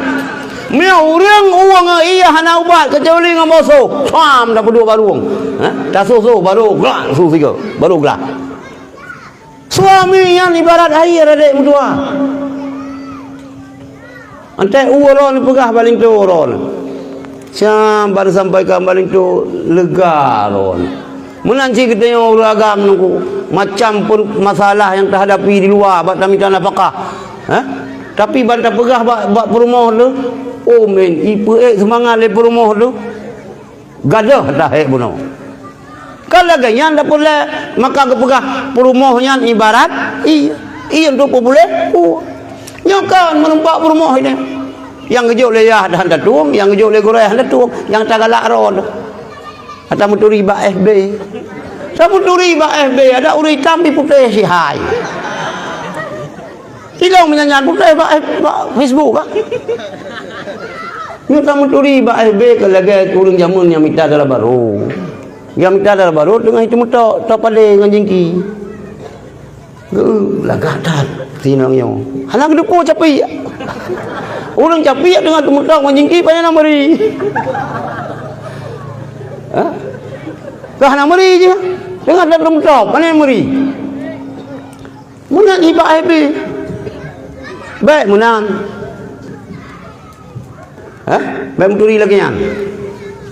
Meunyoe ureueng ueh ngon ie hana ubat, keucuali ngon boh soh. Cam, tapeuduek bak rueng. Ha? Tasoh-soh, barô glah, su sigoe. Barô glah. Suami nyan ibarat air adék meutuah. Antai uroe neupeugah bak linto uroe. Siang ban sampaikan bak linto lega uroe. Meunan cit geutanyoe ureueng agam nungku, macam pun masalah nyang tahadapi di luwa bak tamita nafakah. Ha? Tapi ban tapeugah bak, bak peurumoh tu, oh men, ipeuék seumangat lé peurumoh tu. Gadôh dah hék bunoe. Kan lagèe nyan dapeuet lé, maka geupeugah peurumoh nyan ibarat ie, ie untuk peupuléh ueh. Nyoe kan meureumpok peurumoh nyan. Nyang geujok lé yah dah hana tueng, nyang geujok lé gurèe hana tueng, nyang tagalak droe. Ata meuturi bak F B. Tameuturi bak F B, ada ureueng itam diputéh sihai. Ilong meunyan nyan putéh bak, eh, bak Facebook, kan? Nyoe tameuturi bak F B ka lagèe ureueng jameun nyang mita dara barô. Nyang mita dara barô teungoh jiteumeutôk, tôp padé ngon jingki. Geu, lagak that si inong nyoe. Hana geuteupeue capiek. Ureueng capiek teungoh teumeutôk ngon jingki, pane na meuri. Ha? Ka hana meuri jih. Teungoh teumeutôk, pane meuri. Meunan ié bak F B. Bèk meunan. Hah? Bèk meuturi lagèe nyan.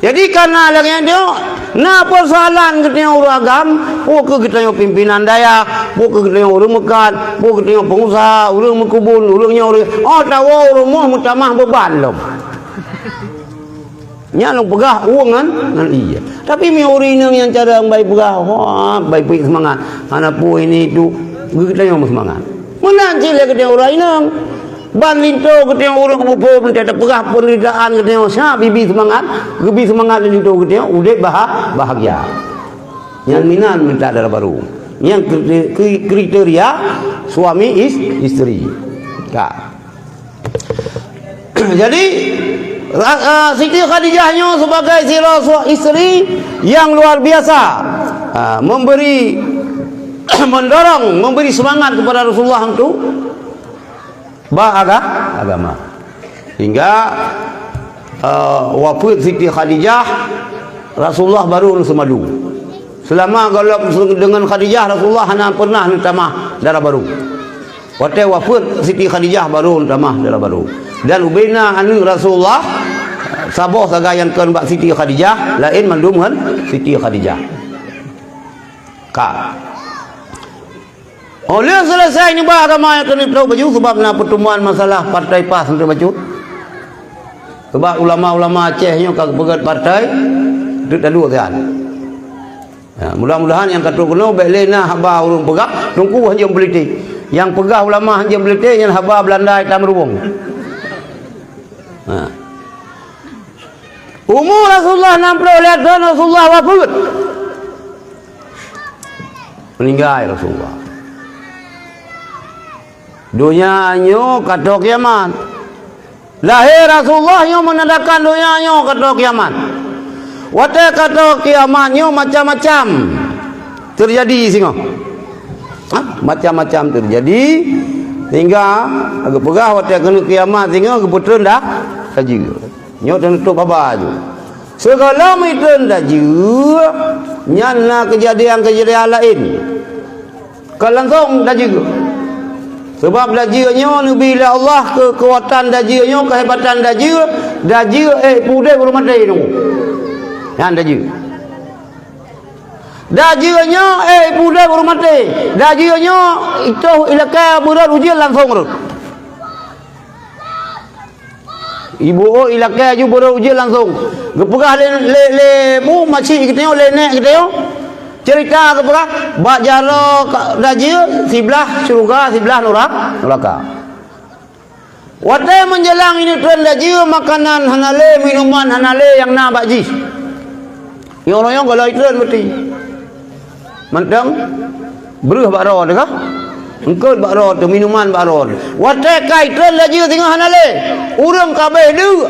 Jadi, kareuna lagèe nyan nyoe, na peusoalan geutanyoe ureueng agam, peu keuh geutanyoe pimpinan dayah, peu keuh geutanyoe ureueng meukat, peu keuh geutanyoe peungusaha, ureueng meukubun, ureueng nyoe, ureueng, oh, tawoe u rumoh meutamah beuban lom. Nyan lôn peugah ueng ngon, ngon ie. Tapi meunyoe ureueng inong nyang carông bai peugah, wah, bai peuet seumangat. Hana peue ini itu, geutanyoe meuseumangat. Meunan cit lé geutanyoe ureueng inong. Ban linto geutanyoe ureueng muphom, teupeugah peundeuritaan geutanyoe, siap jibi seumangat, geubi seumangat lé linto geutanyoe, udép baha-, bahagia. Nyan meunan mita dara barô. Nyan krite-, kri-, kriteria suami is-, isteri. Ka. Jadi, ra-, ah, Siti Khadijah nyoe sebagai sidroe su-, isteri yang luar biasa, ah, memberi, mendorong, memberi semangat kepada Rasulullah untuk beraga-, agama. Sehingga, eh, wafeuet Siti Khadijah, Rasulullah barô neuseumadu. Seulama gohlom deungon Khadijah, Rasulullah hana pernah neutamah dara barô. Watée wafeuet Siti Khadijah barô neutamah dara barô. Dan ubena aneuëk Rasulullah, saboh sagai nyang kon bak Siti Khadijah, laén mandum ngon Siti Khadijah. Ka. Oh lheueh seuleusai neuba agama nyang keuneuk trok bacut, sabab na peuteumuan masalah partai PAS neutôk bacut. Sabab ulama-ulama Aceh nyoe ka geupeugét partai, teuk taduek siat. Ya, mudah-mudahan nyang ka trok keunoe bék lé na haba ureuëng peugah, Teungku hanjeuet politik. Nyang peugah ulama hanjeuet politik nyan haba Beulanda itam ruwong. Ha. Umu Rasulullah enam ploh lhée thon, Rasulullah wafeuet. Meuninggai Rasulullah. Donya nyoe ka tô kiamat. Lahé Rasulullah nyoe meunandakan donya nyoe ka tô kiamat. Watée ka tô kiamat nyoe macam-macam teujadi singoh. Ha? Macam-macam teujadi, sehingga geupeugah watée keuneuk kiamat singoh geupeutreun dah laju. Nyoe teunutup haba ju. Sigohlom itreun dajeu, nyan na keujadian-keujadian laén. Kon langsong dajeu. Sabab dajeu nyoe neubi lé Allah keukuatan dajeu nyoe, keuhebatan dajeu, dajeu ék pudeh ureuëng maté nyoe. Nyan dajeu. Dajeu nyoe ék pudeh ureuëng maté. Dajeu nyoe itoh ilakée beurot ujeuen langsong rot. Ibu oh ilakée ju beurot ujeuen langsong. Geupeugah lé, lé, lé bu masyik geutanyoe, lé nék geutanyoe. Ceurita geupeugah, bak jaroe ka-, dajeu siblah syeuruga, siblah nura-, nuraka. Watée meunjelang ineuk treun dajeu, makanan hana lé, minuman hana lé nyang na bak jih. Nyang royong galai treun beuti. Mantong breueh bak droe teuh ka. Eungkot bak droe teuh, minuman bak droe teuh. Watée kai treun laju singoh hana lé. Ureuëng ka abéh deuk,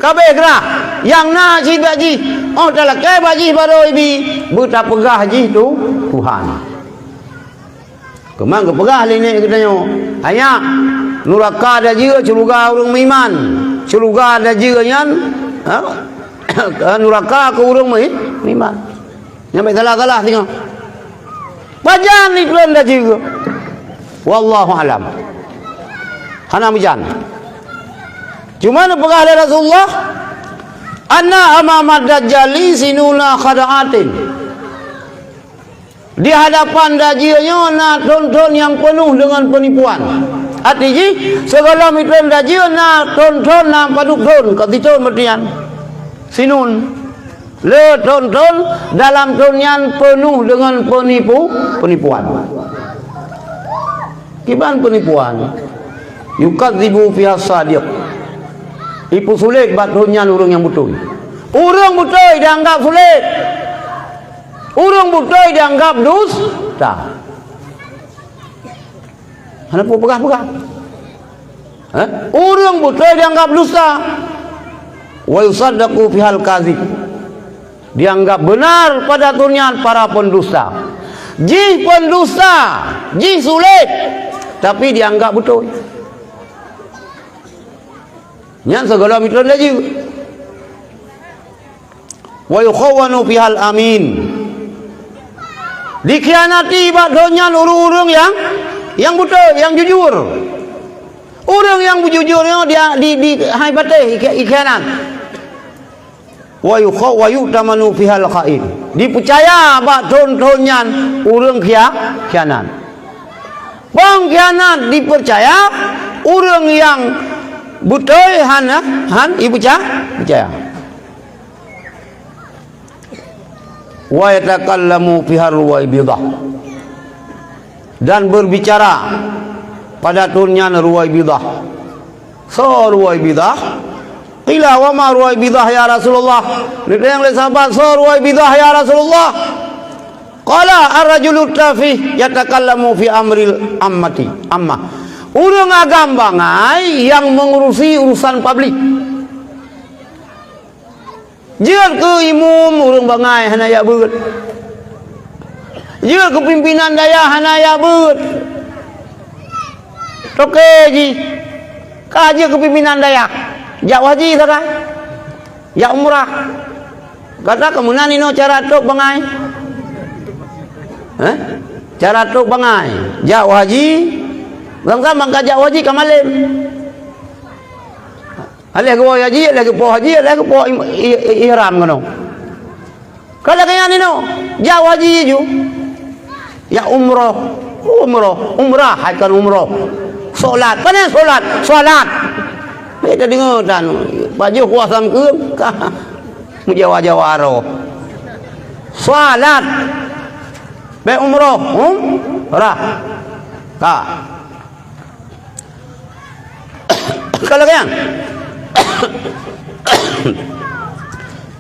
ka abéh grah. Nyang na cit bak jih, óh talakée bak jih baroe ibi, beutapeugah jih tu Tuhan. Keumang geupeugah lé nék geutanyoe, hanya nuraka dajeu syeuruga ureuëng meuiman. Syeuruga dajeu nyan, ha? Nuraka keu ureuëng meuiman. Nyang bék salah-salah singoh. Pajan iplon dajeu. Wallahu alam. Hana meujan. Cuma neupeugah lé Rasulullah, "Anna amamad dajjali sinuna khada'atin." Di hadapan dajeu nyoe na thon-thon nyang peunoh deungon peunipuan. Arti jih, sigohlom iplon dajeu na thon-thon na padub thon, ka sithon beuti nyan. Sinun. Le thon-thon, dalam thon nyan peunoh deungon peunipu-, peunipuan. Kiban peunipuan? Yukadzibu fiha shadiq. Ipeusulet bak thon nyan ureuëng nyang beutôi. Ureuëng beutôi dianggap sulet. Ureuëng beutôi dianggap dusta. Hana peue peugah-peugah. Eh? Ureuëng beutôi dianggap dusta. Wa yusaddaqu fihal kadzib. Dianggap benar pada thon nyan para pendusta. Jih pendusta, jih sulet, tapi dianggap beutôi. Nyan sigohlom iplon dajeu. Wa yukhawwanu fihal amin. Dikhianati bak thon nyan ureuëng-ureuëng nyang, nyang beutôi, nyang jujur. Ureuëng nyang beujujur nyoe dia, di, di, hai patéh ikhi-, ikhianat. Wa yukha-, wa yu'tamanu fihal kha'in. Dipeucaya bak thon-thon nyan ureuëng khia-, khianat. Pengkhianat dipeucaya, ureuëng nyang beutôi hana, han ipeuca-, peucaya. Wa yatakallamu fihar Ruwaibidah. Dan berbicara pada thon nyan Ruwaibidah. Soe Ruwaibidah? Qila, "Wa ma Ruwaibidah ya Rasulullah?" Neutanyong lé sahabat, "Soe Ruwaibidah ya Rasulullah?" Qala, "Ar-rajulu tafih yatakallamu fi amril ammati, ammah." Ureuëng agam bangai nyang mengurusi urusan publik. Jeuet keu imum ureuëng bangai hana jak beuet. Jeuet keu pimpinan dayah hana jak beuet. Toke jih ka jeuet keu pimpinan dayah. Jak haji sagai. Jak umrah. Gata ka meunan inoe cara trok bangai? Hah? Cara trok bangai. Jak haji. Gam-gam bangka jak haji ka malem. Aléh geuwoe haji, aléh geupoh haji, aléh geupoh im-, i-, i-, ihram keunoe. Ka lagèe nyan inoe, jak haji ju. Ya umroh, umroh, umrah, hai kon umroh. Solat, pane solat, solat. Bèk tadeungoe tan, pajoh kuasa meukeum, ka meujawa-jawa roh. Solat. Bèk umroh, umrah. Ka. Ka lagèe nyan.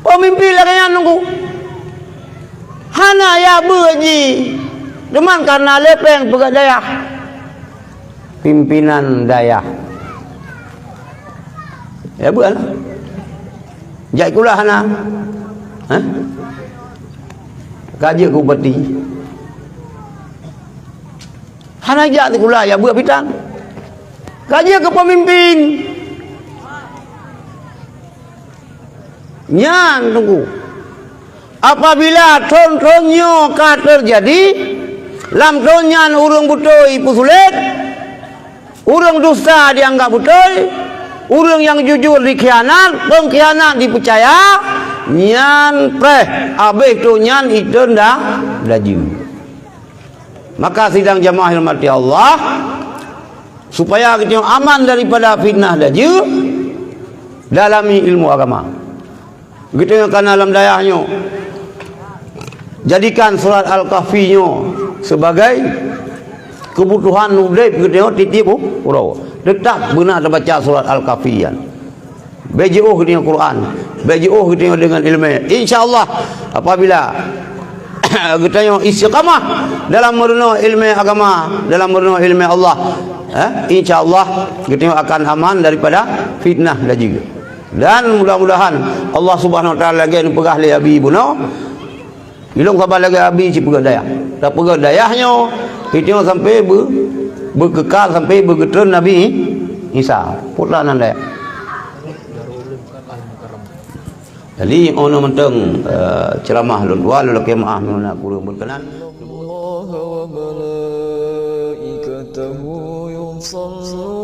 Peumimpin lagèe nyan nunggu. Hana ya beuet jih. Teuma kareuna lé péng peugét dayah. Pimpinan dayah. Ya beuet lah. Jak sikula hana. Hah? Ka jeuet keu bupati. Hana jak sikula, ya beuet pitang. Ka jeuet keu peumimpin. Nyan teungku. Apabila thon-thon nyoe ka teujadi, lam thon nyan ureuëng beutôi peusulet, ureuëng dusta dianggap beutôi, ureuëng nyang jujur dikhianat, peungkhianat dipeucaya, nyan preh, abéh thon nyan iteun da-, dajeueng. Maka sidang jamaah rahmati Allah, supaya geutanyoe aman daripada fitnah dajeueng, dalami ilmu agama. Geutanyoe kana lam dayah nyoe, jadikan surat Al-Kahfi nyoe sebagai keubutuhan udeb geutanyoe tieb-tieb u-, uroe. Teutap beuna tabaca surat Al-Kahfi nyan. Bèk jiôh geutanyoe Quran, bèk jiôh geutanyoe deungon ileumèe. Insya Allah, apabila geutanyoe istiqamah dalam meurunoe ileumèe agama, dalam meurunoe ileumèe Allah, eh, insya Allah geutanyoe akan aman daripada fitnah dajeueng. Dan mudah-mudahan Allah Subhanahu Wa Taala lagèe neupeugah lé Abi bunoe, ilôn saban lagèe Abi sipeugét dayah. Tapeugét dayah nyoe, geutanyoe sampai beu-, beukekal sampai beugeutreun Nabi Isa. Putra nan dayah. Jadi, oh, nyoe mantong, eh, ceramah lôn dua, lôn lakèe meu'ah meunyoe na kureueng beukeunan. الله وملائكته يصلون